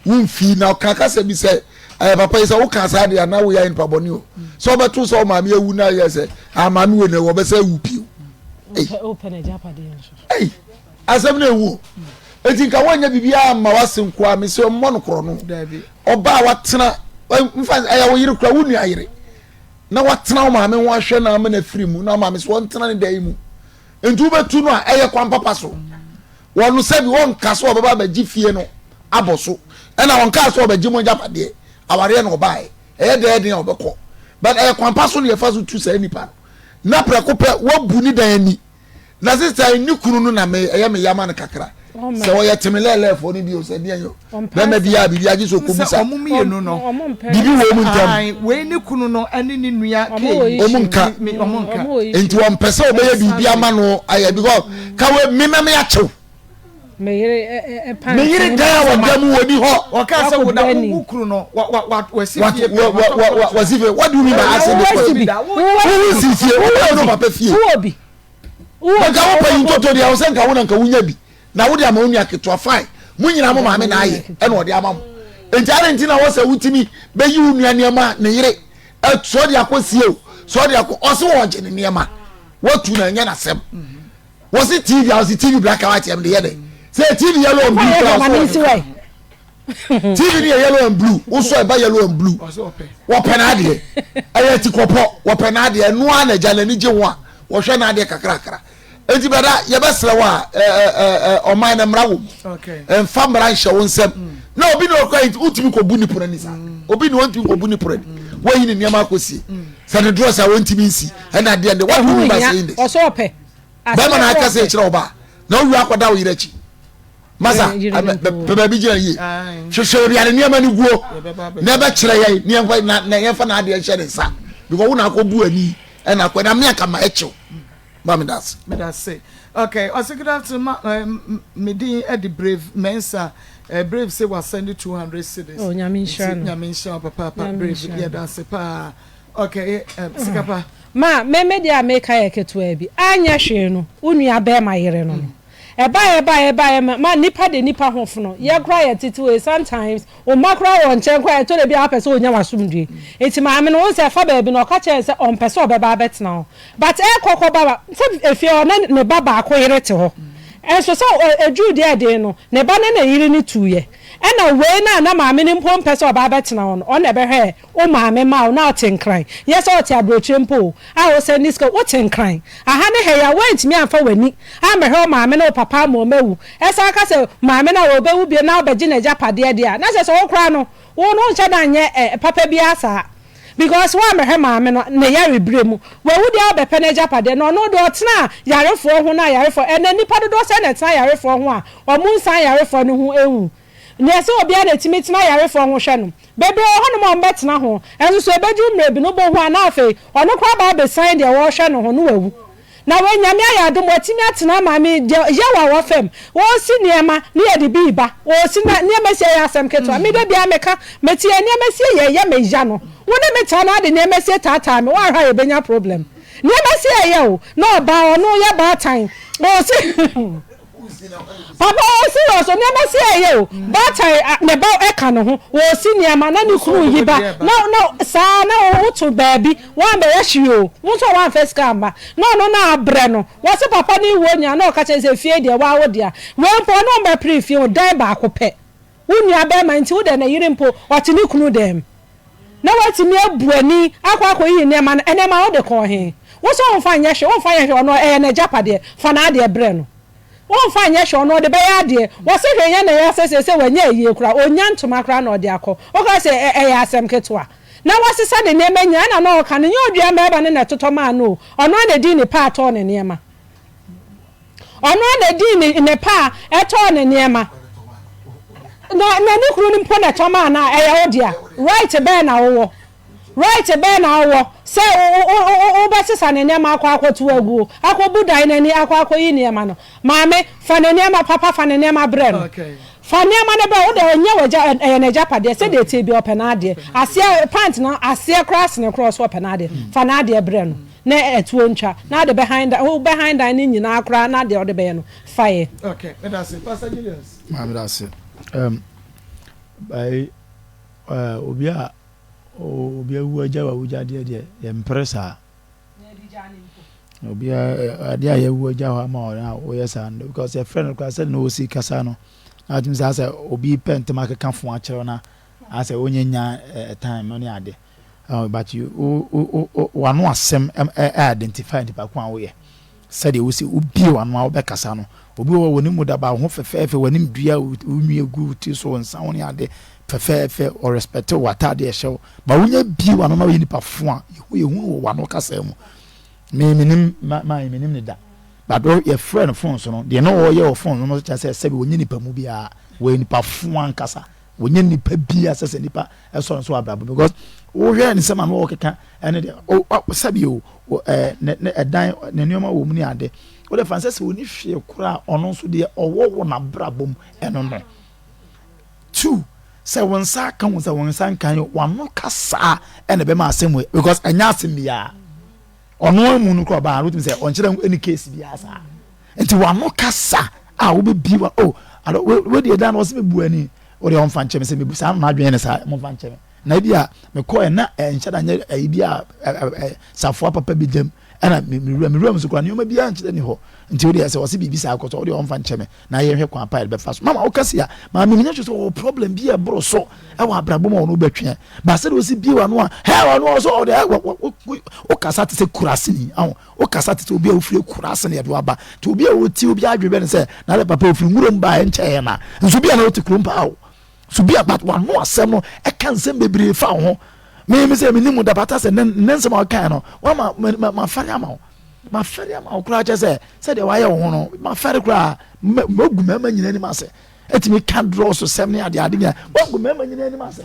wo mfi na ɔka kasa bi sɛ Ɛyɛ papa yi sɛ woka saa deɛ anaa woyɛ nipa bɔne o. Sɛ wobɛto sɛ wo maame awu na ayɛ sɛ ah maame wei na wɔbɛsɛ awu pio. Ei asɛm no ewu o. Eti nka wɔnyɛ biribiara mma wase nkoa me sɛ mmɔ no korɔ no. Ɔbaa watena nfa ɛyɛ wo yere kora wo nua yere na watena wo maame ho ahwɛ na ama no afiri mu na maame sɛ wɔntena ne dan mu. Nti wobɛtu no a ɛyɛ kwan papa so. Wɔn sɛbi wɔnka sɛ ɔbɛba abɛgye fie no abɔ so ɛna ɔnkaa sɛ ɔbɛgye mo agyapadeɛ awareɛ na ɔbaeɛ ɛyɛ dɛn den a ɔbɛkɔ but ɛyɛ kwan pa so na yɛfa so tu saa nipa no na prɛko pɛ wabu ne dan ani na sista ne kunu no na me ɛyɛ me yama no kakra sɛ ɔyɛ teme lɛɛlɛɛfoɔ no bio sɛ deɛ yɛ bɛrima bi a biribi agye sɛ ɔkɔbu sa ɔmo mmienu no biribi wɔ mu ntam wei ne kunu no ɛne ne nua kei ɔmo nka ɔmo nka nti wɔmpɛ sɛ ɔbɛyɛ biribi ama no ayɛ because kawe mema me akyew Me yere Me yere dan a wɔda mu wɔ ni hɔ. Ɔka sɛ wo na wo kunu no wasi fie pɛ. Wasi fie. What do you mean by asking this question? Wo si fie. Wo wɔ no papa fie. Wo bi. Nka wo pa yi ntoto deɛ ɔsɛ nka wo na nka wonya bi. Na wo de ama wo nua ketewa fine. Mo nyinaa mo maame na ayɛ ɛna ɔde ama mo. Nti ade nti na wɔsɛ wotumi bɛyi wo nua nneɛma ne yere sɛ ɔde akɔ sie o sɛ ɔde akɔ ɔsɛ wɔgye ne nneɛma watu na ɛnyɛ n'asɛm. Wɔsi TV a wɔsi TV black and white yɛm de yɛ dɛ. Sɛ TV yellow and blue kura ɔsɔ wɔn. TV ni yɛ yellow and blue wosɔ ɛba yellow and blue. Wɔpɛ n'adeɛ ɛyɛ ti kɔpɔ wɔpɛ n'adeɛ ɛnoa na agya n'ani gye ho a wɔhwɛ n'adeɛ kakrakra. Eti bɛda yɛbɛsrɛ wɔ a ɛɛ ɛɛ ɔman na mmara wɔ mu. Nfa mmara nhyɛ wo nsam. Na obi na ɔkɔ yi wotumi kɔ bu ne pono ani saa. Obi na wɔntumi kɔ bu ne pono ani. Wɔyi ne nneɛma akɔsie. Sɛ ne drɔs a wɔntumi nsi ɛna adeɛ de what do you mean by saying this? Ɔsɔ ɔpɛ. Bɛrima na aka sɛ kyerɛ ɔbaa na owie akɔda wo yere akyi. Masa pɛ baabi gyina yie. Hwehwɛ baabi a ne nneɛma no guo na ɛbɛkyerɛ yɛn ne yɛmfa na na yɛmfa n'adeɛ nhyɛ ne nsa because wo na akɔ bu ani ɛna akɔ na me aka ma ɛkyew. Ma me da ase. Me da ase. Okay, ɔsɛ good afternoon ma eh, me din ɛde Brave Mensa. Eh, Brave sɛ wa send 200 cedis. Oh, nyame nhyira no. Nyame nhyira papaapa Brave yɛ da ase paa. Okay, eh, sika pa. Ma, me me deɛ a meka yɛ ketewaa bi. Anyɛ hwee no, wo nua bɛɛma yere no no. Ɛbaeɛ ɛbaeɛ ɛbaeɛ ma, ma nipa de nipa ho fono. Yɛ koraa yɛ tete wei, sometimes, wo mma koraa wɔ nkyɛn koraa ɛtɔ da bi a wopɛ sɛ wonya w'asomdwie. Nti maame no, wohu sɛ ɛfa baabi no, ɔka kyerɛɛ no sɛ ɔmpɛ sɛ ɔbɛba abɛtena hɔ. But ɛkɔ kɔ ba ba, sɛ efie hɔ na ne ba baako yere te hɔ. Nso sɛ ɛduru deɛ ɛden no, ne ba ne ne yere no tuiɛ. Ɛna wei no a na maame no mpo mpɛ sɛ ɔba abɛtena hɔ no, ɔno na ɛbɛhwɛɛ Wo maame ma wo na ɔte nkran, nyɛ sɛ ɔte aburokyire mpo o, a wosɛnde sika o, wote nkran. Aha ne ha yi a, woantumi amfa w'ani ammɛhwɛ wo maame ne wo papa ama wɔawu, ɛsan ka sɛ maame no a ɔbɛwu bio na wobɛgye n'agyapadeɛ deɛ a, na kyerɛ sɛ wo koraa no, wo no wonhyɛ da nyɛ eh, papa biara saa. Because woammɛhwɛ maame no ne yare berɛ mu. Wawu deɛ wobɛpɛ n'agyapadeɛ, na ɔno deɛ ɔtenaa yarefoɔ ho na ayarefoɔ, ɛnnɛ nnipa dodoɔ sɛn na ɛtena ayarefoɔ ho a wɔnsan ayarefoɔ no ho nwu? Nea ɛsɛ obiara na etumi tena ayarefoɔ ho hwɛ no. Bebree wɔ hɔnom a wɔbɛtena ho, nso so ɛbɛduru mmerɛ bi no wobɛhu a na afei ɔno koraa aba abɛsiane deɛ wɔrehwɛ no ho no wawu. Na wei Nyame ayɛ adom watumi atena maame yi deɛ yaw a wafa mu, ɔresi nneɛma ne yɛde bi reba, ɔresi na nneɛma sie yɛ asɛm ketewa. Me da biara meka, mete yɛn nneɛma sie yɛ ɛyɛ me ya no, wo ne me taa na ade nneɛma sie taataa me, woanhwɛ a yɛbɛnya problem. Nneɛma sie ɛyɛ o, na ɔbaa ɔno yɛ baatan, ɔresi. Papa ɔwɔ serious o nneɛma si ɛyɛ o baatan ne ba ɛka ne ho wɔsi nneɛma na ne kunu yi ba na na saa na woto baabi wɔn bɛyɛ hwee o wo nso wɔn anfɛ sika amma na ɔno na abrɛ no wɔsi papa ne wuo nyinaa na ɔka kyɛn sɛ fie deɛ waa wo dea wei mpo ɔne wɔn bɛpere fie o dan baako pɛ wo nua bɛrima nti wo deɛ ne yere mpo ɔte ne kunu dɛm na watumi abu ani akɔ akɔyiyi nneɛma no nneɛma wode kɔɔ he wo sɛ womfa nyɛ hwee womfa nyɛ hwee ɔno ɛyɛ n'agyapadeɛ fa n'adeɛ brɛ no womfa nyɛ hwee ɔno ɔde bɛyɛ adeɛ wɔse hwee nyɛ ne ya sɛ seesei wanya ayie koraa ɔnnya ntoma koraa na ɔde akɔ woka sɛ ɛyɛ asɛm ketewa na wasesa ne nneɛma nyinaa ɛna na ɔka no nyɛ odua mmarima no na ɛtotɔ maa no o ɔno ara na ɛdii ne paa tɔɔ ne nneɛma Ɔno ara na edii ne ne pa a ɛtɔɔ ne nneɛma. Na na ne kunu no mpo na ɛtɔ maa no a, ɛyɛ wo dea. Right bɛn na wowɔ? Right bɛn na wowɔ sɛ wo wo wo wobɛsesa ne nneɛma akɔ akɔto aguo, akɔbu dan no ani akɔ akɔyi nneɛma no? Maame, fa ne nneɛma, papa fa ne nneɛma brɛ no. Fa nneɛma no brɛ, wo deɛ ɛnyɛ w'agya, ɛyɛ n'agyapadeɛ, sɛdeɛ ɛteɛ biara ɔpɛ n'adeɛ. Aseɛ, pant no aseɛ koraa sene koraa ɔso ɔpɛ n'adeɛ. Fa n'adeɛ brɛ no. Na ɛtoɔ ntwa, na ade bɛhan dan, wobɛhan dan no nyinaa koraa na deɛ wode bɛyɛ no, fa yɛ. Okay, meda ase. Pastor Julius. Ma meda ase. Um, by Obi a obi awu agya w'awugyadeɛ deɛ yɛmpere saa. Obi a adeɛ a yɛawu agya hɔ ama wɔn a woyɛ saa no because yɛfrɛ no koraa sɛdeɛ na ɔsi kasa no na atumi sɛ asɛ obi pɛ ntɛm akeka fo akyerɛw na asɛ wonyɛ nya time no ne ade. But you w'ano asɛm identify nipa ko a woyɛ. Sɛdeɛ wosi wobie w'ano a wobɛkasa no, obi wɔ hɔ wɔ ne mu daba wo ho fɛfɛɛfɛ, w'anim dua, wo nwi egu wo ti so, wo nsa ho ne ade fɛfɛɛfɛ, ɔrespɛte wo, w'ataade ɛhyɛ wo, ba wonya bie w'ano na woyɛ nipa fo a, yɛhu yɛhu no wɔ w'ano kasa mu. Me menim ma ma menim ne da. But yɛfrɛ no phone so no, deɛ na ɔyɛ wɔ phone no kyerɛ sɛ sɛbi wɔnyɛ nipa mu biara, wɔyɛ nipa fo ankasa. Wɔnyɛ nipa biara sɛ sɛ nipa ɛsɔ no so abrabɔ because wohwɛ ne nsɛm a na wɔkeka ɛne deɛ sɛbi o ɛɛ ne ne ɛdan ne nneɛma wɔ mu ne ade wode fa sɛ sɛ wɔni hwee koraa ɔno nso deɛ ɔwɔ wɔ n'abrabɔ mu ɛno no two sɛ wɔn nsa aka wɔn sɛ wɔn nsa nka yɛ wɔn ano kasa ɛna ɛbɛma asɛm wɔ because ɛnyɛ asɛm biara ɔno amu no koraa ɔbaa no wotumi sɛ ɔnkyerɛ ɛni case biara saa nti wɔn ano kasa a wobɛbie wa o alo wei deɛ dan no ɔsɛ mebu ani wode ɔmfa nkyɛn sɛ mebu saa na adwene ne saa momfa nkyɛn na ebi a mekɔɛ na ɛnhyɛ da nyɛ ɛyi bi a safoa papa bi dam ɛna mewura mewura mu so koraa nneɛma biara nkyerɛ ni hɔ nti wode sɛ ɔsɛ biribi saa kɔ so wode ɔmfa nkyɛn me na yɛhwɛ kwan pa yɛde bɛfa so mama woka si a maame menya kyerɛ sɛ ɔwɔ problem bi a ɛboro so ɛwɔ abrabɔ mu a ɔno wobɛtweɛ ba sɛde ɔsi bie wano a hɛ ɔno ɔsɛ ɔde wokasa te sɛ kuraseni aho Wokasa te sɛ obi a ofiri akuraase na yɛde wo aba. Nti obi a ɔtie obi adwene bɛ ne sɛ na de papa ofiri nwuram baa ɛnkyɛɛ na. Nso bi a na wote kurom paa o. So bi a but wano asɛm no ɛka nsɛm bebree fa wo ho. Me me sɛ menim wo da but asɛ ne ne nsɛm a ɔkae no wama mafɛre ama wo. Mafɛre ama wo koraa kyɛ sɛ sɛdeɛ wayɛ wo ho no mafɛre koraa magu mmarima nyinaa anim ase. Ɛtumi ka drɔs sɛm ne ade ade nyinaa wagu mmarima nyinaa anim ase.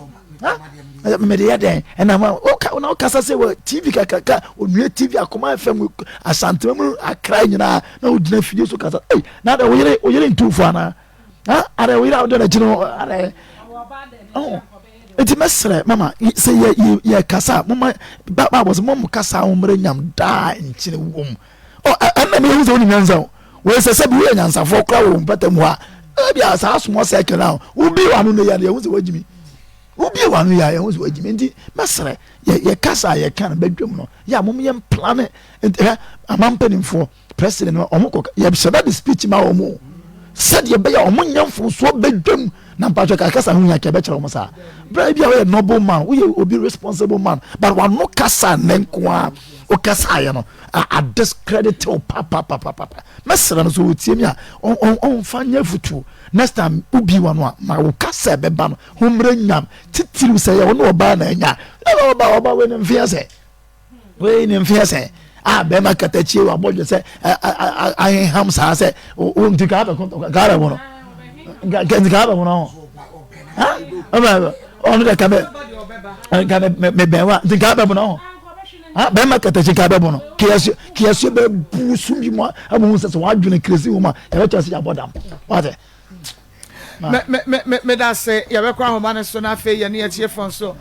Mede yɛ dɛn ɛna ma woka na wokasa sɛ wɔ tv kakraka onua tv akoma fm asantema mu akra nyinaa na wogyina fidie so kasa ei na adɛ woyere woyere ntumfo anaa ha adɛ woyere a wode n'akyi no adɛ oh nti mɛsrɛ mama sɛ yɛ yɛ yɛ kasa moma ba ba bɔ sɛ mom kasa wo mmerɛ nyam daa nkyene wom ɔ ɛnna mi ehu sɛ wonim nyansa o wei sɛ sɛ bi woyɛ nyansafoɔ koraa wɔ mpata mu hɔ a ebi a saa small circle na wobi wɔ ano no yɛ no yɛhu sɛ wagyimi wobi wɔ ano yɛ a yɛhu sɛ wagyimi nti mɛsrɛ yɛ yɛ kasa a yɛka no bɛdwam no yɛ a mom yɛn plane nti hɛ ama mpanimfoɔ president no wɔn kɔ yɛhyɛ da de speech ma wɔn o sɛdeɛ ɛbɛyɛ a wɔn nyɛ mfomsoɔ bɛdwam na mpatwɛ kakasa ho hia kɛ ɛbɛkyerɛ wɔn saa bere bi a woyɛ noble man woyɛ obi responsible man but wano kasa ne nko a wokasa ayɛ no a discredit wo papapapapa mɛsrɛ no so wɔtie mi a ɔmfa nyɛ afutuo next time wobi wa no a ma wo kasa ɛbɛba no ho mmerɛ nyam titiriw sɛ yɛ wo ne ɔbaa na anya ɛna ɔbaa ɔbaa wei ne mfeɛ sɛ wei ne mfeɛ sɛ a bɛrima katakyie wabɔ dwe sɛ aheham saa sɛ wo nti kaa bɛko kaa bɛbo no nti kaa bɛbo no ho ɔno dɛ ka bɛ nka mebɛn wa nti kaa bɛbo no ho bɛrima katakyi kaa bɛbo no kiyɛsue bɛbu so bi mu ama hu sɛ sɛ wadwene kiresi wo mu a yɛbɛkyerɛ sɛ yɛabɔ dam wate meda se yɛbɛkɔ ahoma no so na afei yɛne atiefoɔ nso.